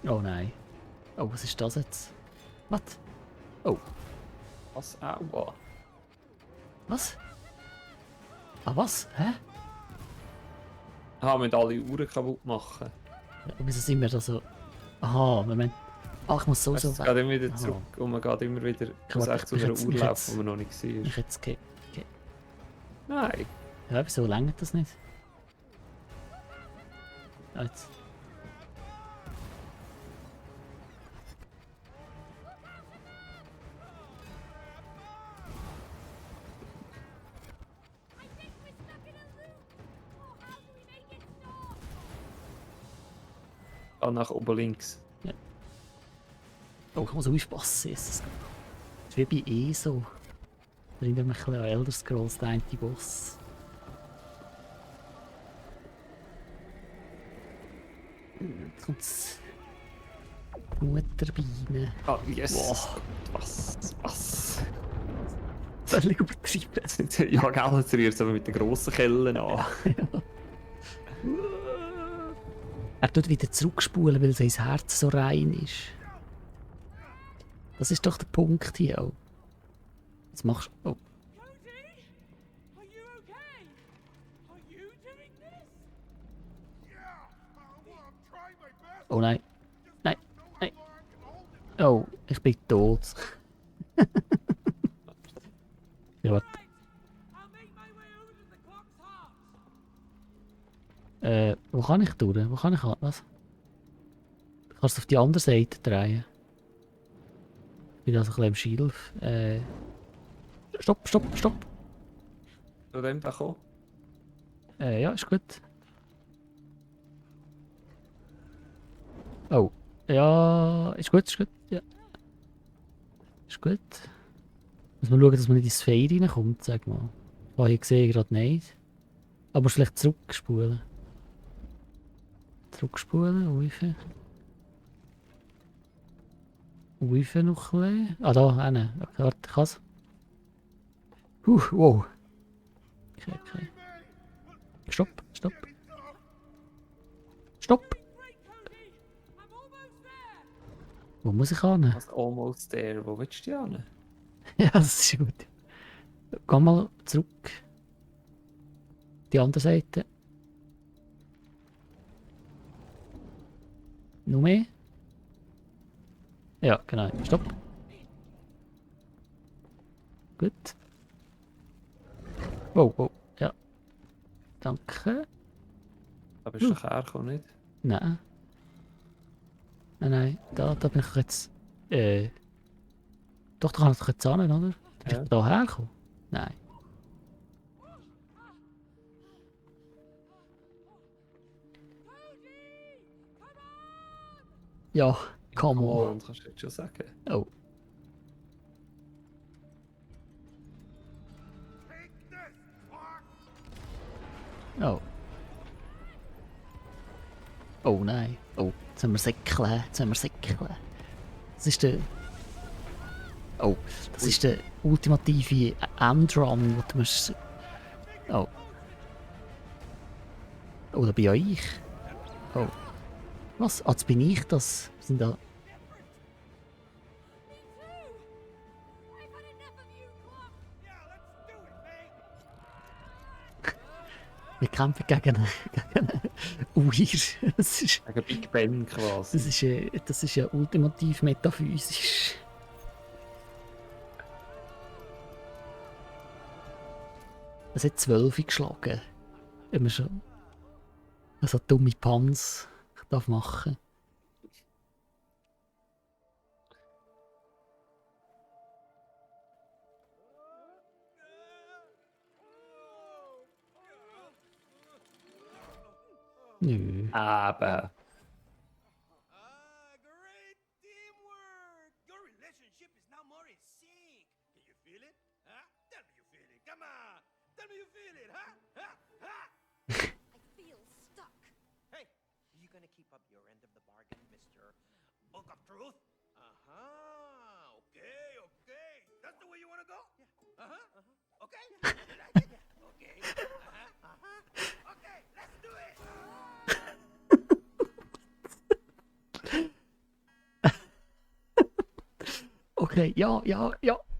me. Oh nein. Oh, was ist das jetzt? Was? Oh, Was? Aua. was? Ah, was? Hä? Ah, wir müssen alle Uhren kaputt machen. Ja, wieso sind wir da so... Aha, Moment. Ach, ich muss so Es weg. geht immer wieder Aha. zurück und man geht immer wieder Ich muss warte, echt zu ich einer jetzt- ich Urlaub, jetzt- wo man noch nicht war. Ich jetzt Nein. Ja, wieso längert das nicht? Ah, jetzt. I think we're stuck in a loop. Oh, how do we make it stop? Nach oben links. Oh, ich muss aufpassen. Es ist wie bei ESO. Da erinnert mich ein bisschen an Elder Scrolls, der eine Boss. Jetzt kommt's. Mutterbeine. Ah, yes. Wow. Was? Völlig übertrieben. Ja, gell, jetzt rührt es aber mit den grossen Kellen an. Er tut wieder zurückspulen, weil sein Herz so rein ist. Das ist doch der Punkt hier auch. Jetzt machst du. Oh, Cody? Are you okay? Are you doing this? Yeah, well, I'm trying my best. oh nein. Nein, Know how nein. long I can hold it. Oh, ich bin tot. Ja, warte. Right, I'll make my way over to the clock's heart. Wo kann ich durch? Wo kann ich an? Was? Du kannst auf die andere Seite drehen. Ich bin also ein bisschen im Schilf. Stopp. Zu dem da kommen. Ja, ist gut. Oh. Ja, ist gut. Ja. Ist gut. Muss man schauen, dass man nicht ins Feuer reinkommt, sag mal. Hier sehe ich gerade nicht. Aber vielleicht zurückspulen. Rauf. Rauf noch ein bisschen. Ah, da, hinten. Okay, warte, ich kann's. Wow. Okay. Stopp. Great, Cody. I'm almost there. Wo muss ich hin? Was almost there. Wo willst du die hin? Ja, das ist gut. Geh mal zurück. Die andere Seite. Noch mehr? Ja, genau. Stopp. Gut. Wow. Ja. Danke. Da bist du doch hergekommen, nicht? Nein. Nein. Da bin ich jetzt. Doch, da kann ich doch jetzt hin, oder? Bist Ja. du da hergekommen? Nein. Ja, come Oh, on. und kannst du jetzt schon sagen. Oh. Take this, clock. Oh. Oh nein. Oh, jetzt haben wir säckeln. Das ist der... Oh, das ist der ultimative Endrun, wo du musst... Oh. Oh, da bin ja ich. Oh. Was? Ah, jetzt bin ich das. Wir sind da... Me too. I've had enough of you, Clock. Yeah, let's do it, mate. Wir kämpfen gegen Uir. Das ist... Gegen Big Ben quasi. Das ist ja ultimativ metaphysisch. Es hat 12 geschlagen. Wenn man schon so dumme Pans darf machen. Nö. Aber. Great teamwork. Your relationship is now more in sync. Can you feel it? Huh? Tell me you feel it. Come on. Tell me you feel it, huh? I feel stuck. Hey, you gonna keep up your end of the bargain, Mr. Book of Truth? Uh-huh. Okay. That's the way you wanna go? Yeah. Uh-huh. Okay. You like it? Okay. Okay, let's do it. Okay, ja,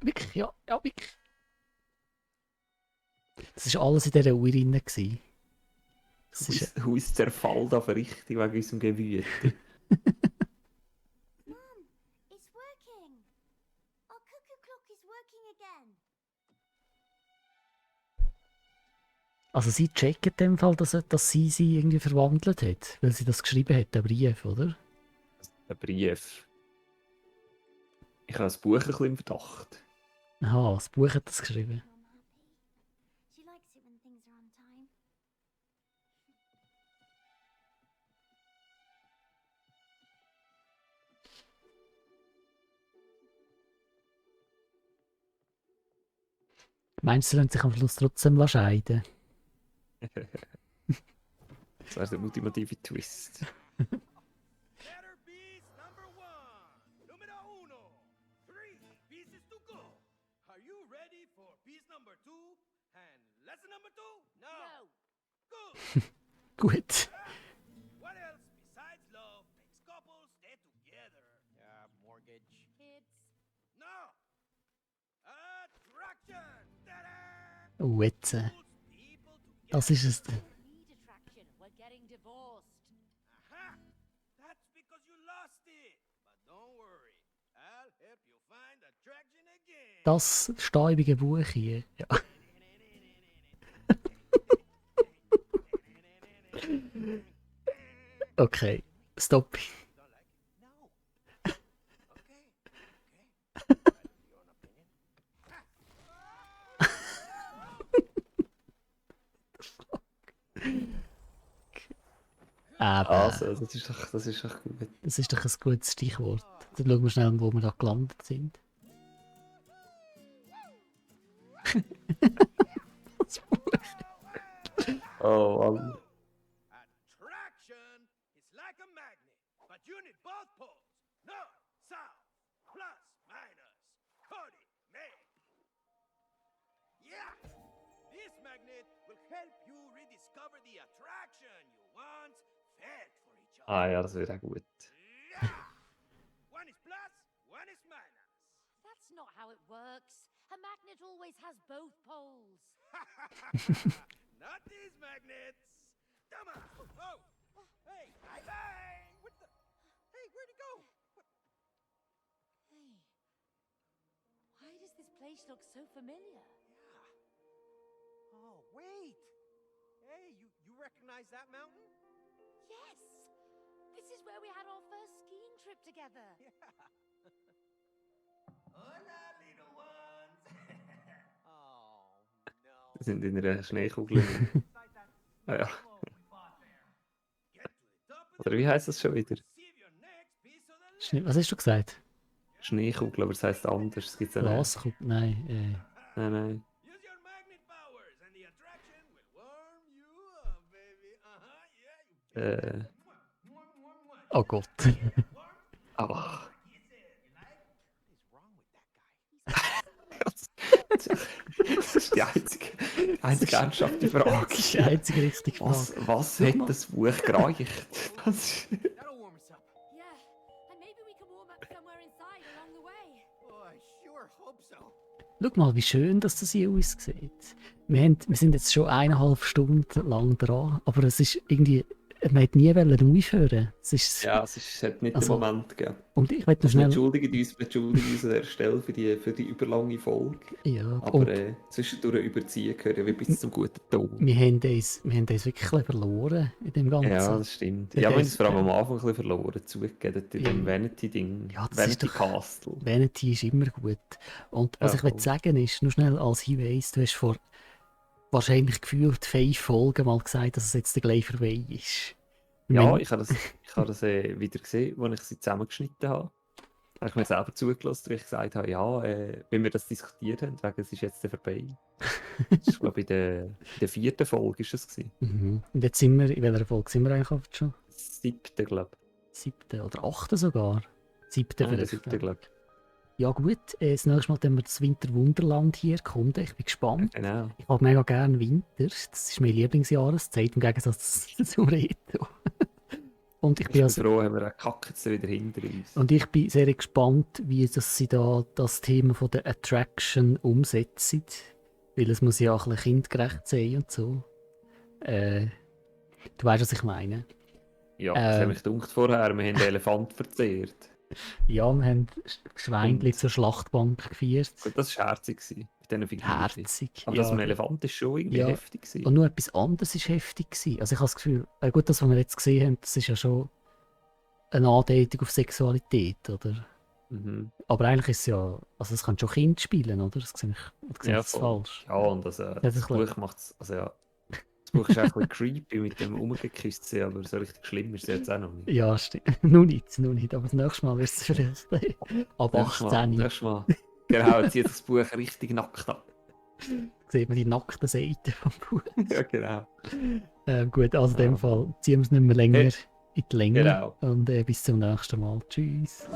wirklich, ja, wirklich. Das war alles in dieser Uhr drin. gewesen. Das ist, Haus zerfällt auf richtig wegen unserem Gewüte. again. Also sie checkt in dem Fall, dass sie irgendwie verwandelt hat, weil sie das geschrieben hat, der Brief, oder? Ein Brief. Ich habe das Buch ein bisschen im Verdacht. Aha, das Buch hat das geschrieben. Mom happy. She likes it when things are on time. Meinst du, sie lassen sich am Schluss trotzdem scheiden? Das wäre der ultimative Twist. Letter piece number 1. Numero uno. 3 pieces to go. Are you ready for piece number 2 and lesson number 2? No. Good. Gut. What else besides love makes couples stay together? Mortgage. Kids. No. Attraction. Ta-da! Oh, jetzt. Pulls people together. Das ist es. Need attraction. We're getting divorced. Aha! That's because you lost it. But don't worry. I'll help you find attraction again. Das staubige Buch hier. Ja. Okay, stopp. Don't like it? No. Okay. Okay. Your own opinion. Aber Also, das ist doch gut. das ist doch ein gutes Stichwort. Dann schauen wir schnell, wo wir da gelandet sind. Das Buch. Oh, Mann. Attraction is like a magnet, but you need both poles. North, south, plus, minus. Cody, man. Yeah! This magnet will help you rediscover the attraction you once felt for each other. Ah ja, das wäre auch gut. Yeah! One is plus, one is minus. That's not how it works. A magnet always has both poles. Not these magnets. Come on. Oh. Hey. Hey. What the? Hey, where'd he go? What? Hey. Why does this place look so familiar? Yeah. Oh, wait. Hey, you recognize that mountain? Yes! This is where we had our first skiing trip together. Hola, little ones. Oh, no. Wir sind in einer Schneekugel. Ah ja. Get to the top of Oder wie heißt das schon wieder? receive your next piece of the Was hast du gesagt? Schneekugel, aber es heisst anders. Es gibt ja nicht. Glaskugel? Nein. Nein, nein. Use your magnet powers and the attraction will warm you up, baby. Yeah, you Oh Gott. Ach. What is wrong with that guy? Das ist die einzige ernsthafte Frage. Das ist die einzige richtige Frage. Was Schau hat mal. das Buch gereicht? Das That'll warm us up. Yeah, and maybe we can warm up somewhere inside along the way. Oh, I sure hope so. Schau mal, wie schön dass das hier aussieht. Wir sind jetzt schon 1,5 Stunden lang dran, aber es ist irgendwie... Man hat nie aufhören. Es ist, ja, es hat nicht Also, den Moment gegeben. und ich will noch Wir schnell... entschuldigen uns an der Stelle für die überlange Folge. Ja, Aber und zwischendurch überziehen gehört ja wie bis zum guten Ton. wir haben uns wirklich ein bisschen verloren in dem Ganzen. Ja, das stimmt. Der Ja, wir haben ist- es vor allem am Anfang ein bisschen verloren, zugegeben, in dem Ja. Vanity-Ding. Ja, das Vanity ist doch- Castle. Vanity ist immer gut. Und was Ja, ich will voll. sagen ist, nur schnell als Hinweis, du hast vor wahrscheinlich gefühlt 5 Folgen mal gesagt, dass es jetzt gleich vorbei ist. Ja, Wenn- ich habe das wieder gesehen, als ich sie zusammengeschnitten habe. Da habe ich mir selber zugelassen, weil ich gesagt habe, ja, wenn wir das diskutiert haben, wegen es ist jetzt vorbei. Ich glaube, in der 4. Folge ist es gewesen. Mhm. Und jetzt sind wir, in welcher Folge sind wir eigentlich oft schon? 7. glaube 7. oder 8. sogar? 7. ich. Ja, der vielleicht. 7. glaube ich. Ja gut, das nächste Mal werden wir das Winterwunderland hier erkunden. Ich bin gespannt. Genau. Ich habe mega gerne Winter. Das ist meine Lieblingsjahreszeit im Gegensatz zum Reto. Und ich Ich bin bin also, froh, haben wir einen Kack jetzt wieder hinter uns. und ich bin sehr gespannt, wie dass sie da das Thema von der Attraction umsetzen. Weil es muss ja auch ein bisschen kindgerecht sein und so. Du weißt, was ich meine. Ja, das hat mich gedacht vorher, wir haben den Elefant verzehrt. Ja, wir haben Schweinchen Und- zur Schlachtbank gefeiert. Gut, das war herzig gewesen, bei diesen Figuren. Herzig. Aber ja. das mit dem Elefant ist schon irgendwie Ja. heftig gewesen. Und nur etwas anderes war heftig gewesen. Also ich habe das Gefühl, gut, das, was wir jetzt gesehen haben, das ist ja schon eine Andeutung auf Sexualität, oder? Mhm. Aber eigentlich ist es ja, also es kann schon Kind spielen, oder? Das sehe ich Ja, das voll. falsch. Ja, und also, ist das ein bisschen- Buch macht es, also ja, das Buch ist auch ein bisschen creepy mit dem rumgeküsst sein, aber so richtig schlimm ist es jetzt auch noch nicht. Ja, stimmt. Nur nicht, aber das nächste Mal wird es vielleicht ab Nächstes Mal, 18 nächstes Mal. Genau, jetzt zieht das Buch richtig nackt an. sieht man die nackten Seiten vom Buch. Ja, genau. Gut, also in dem Ja. Fall ziehen wir es nicht mehr länger Hey. in die Länge. Genau. Und bis zum nächsten Mal. Tschüss.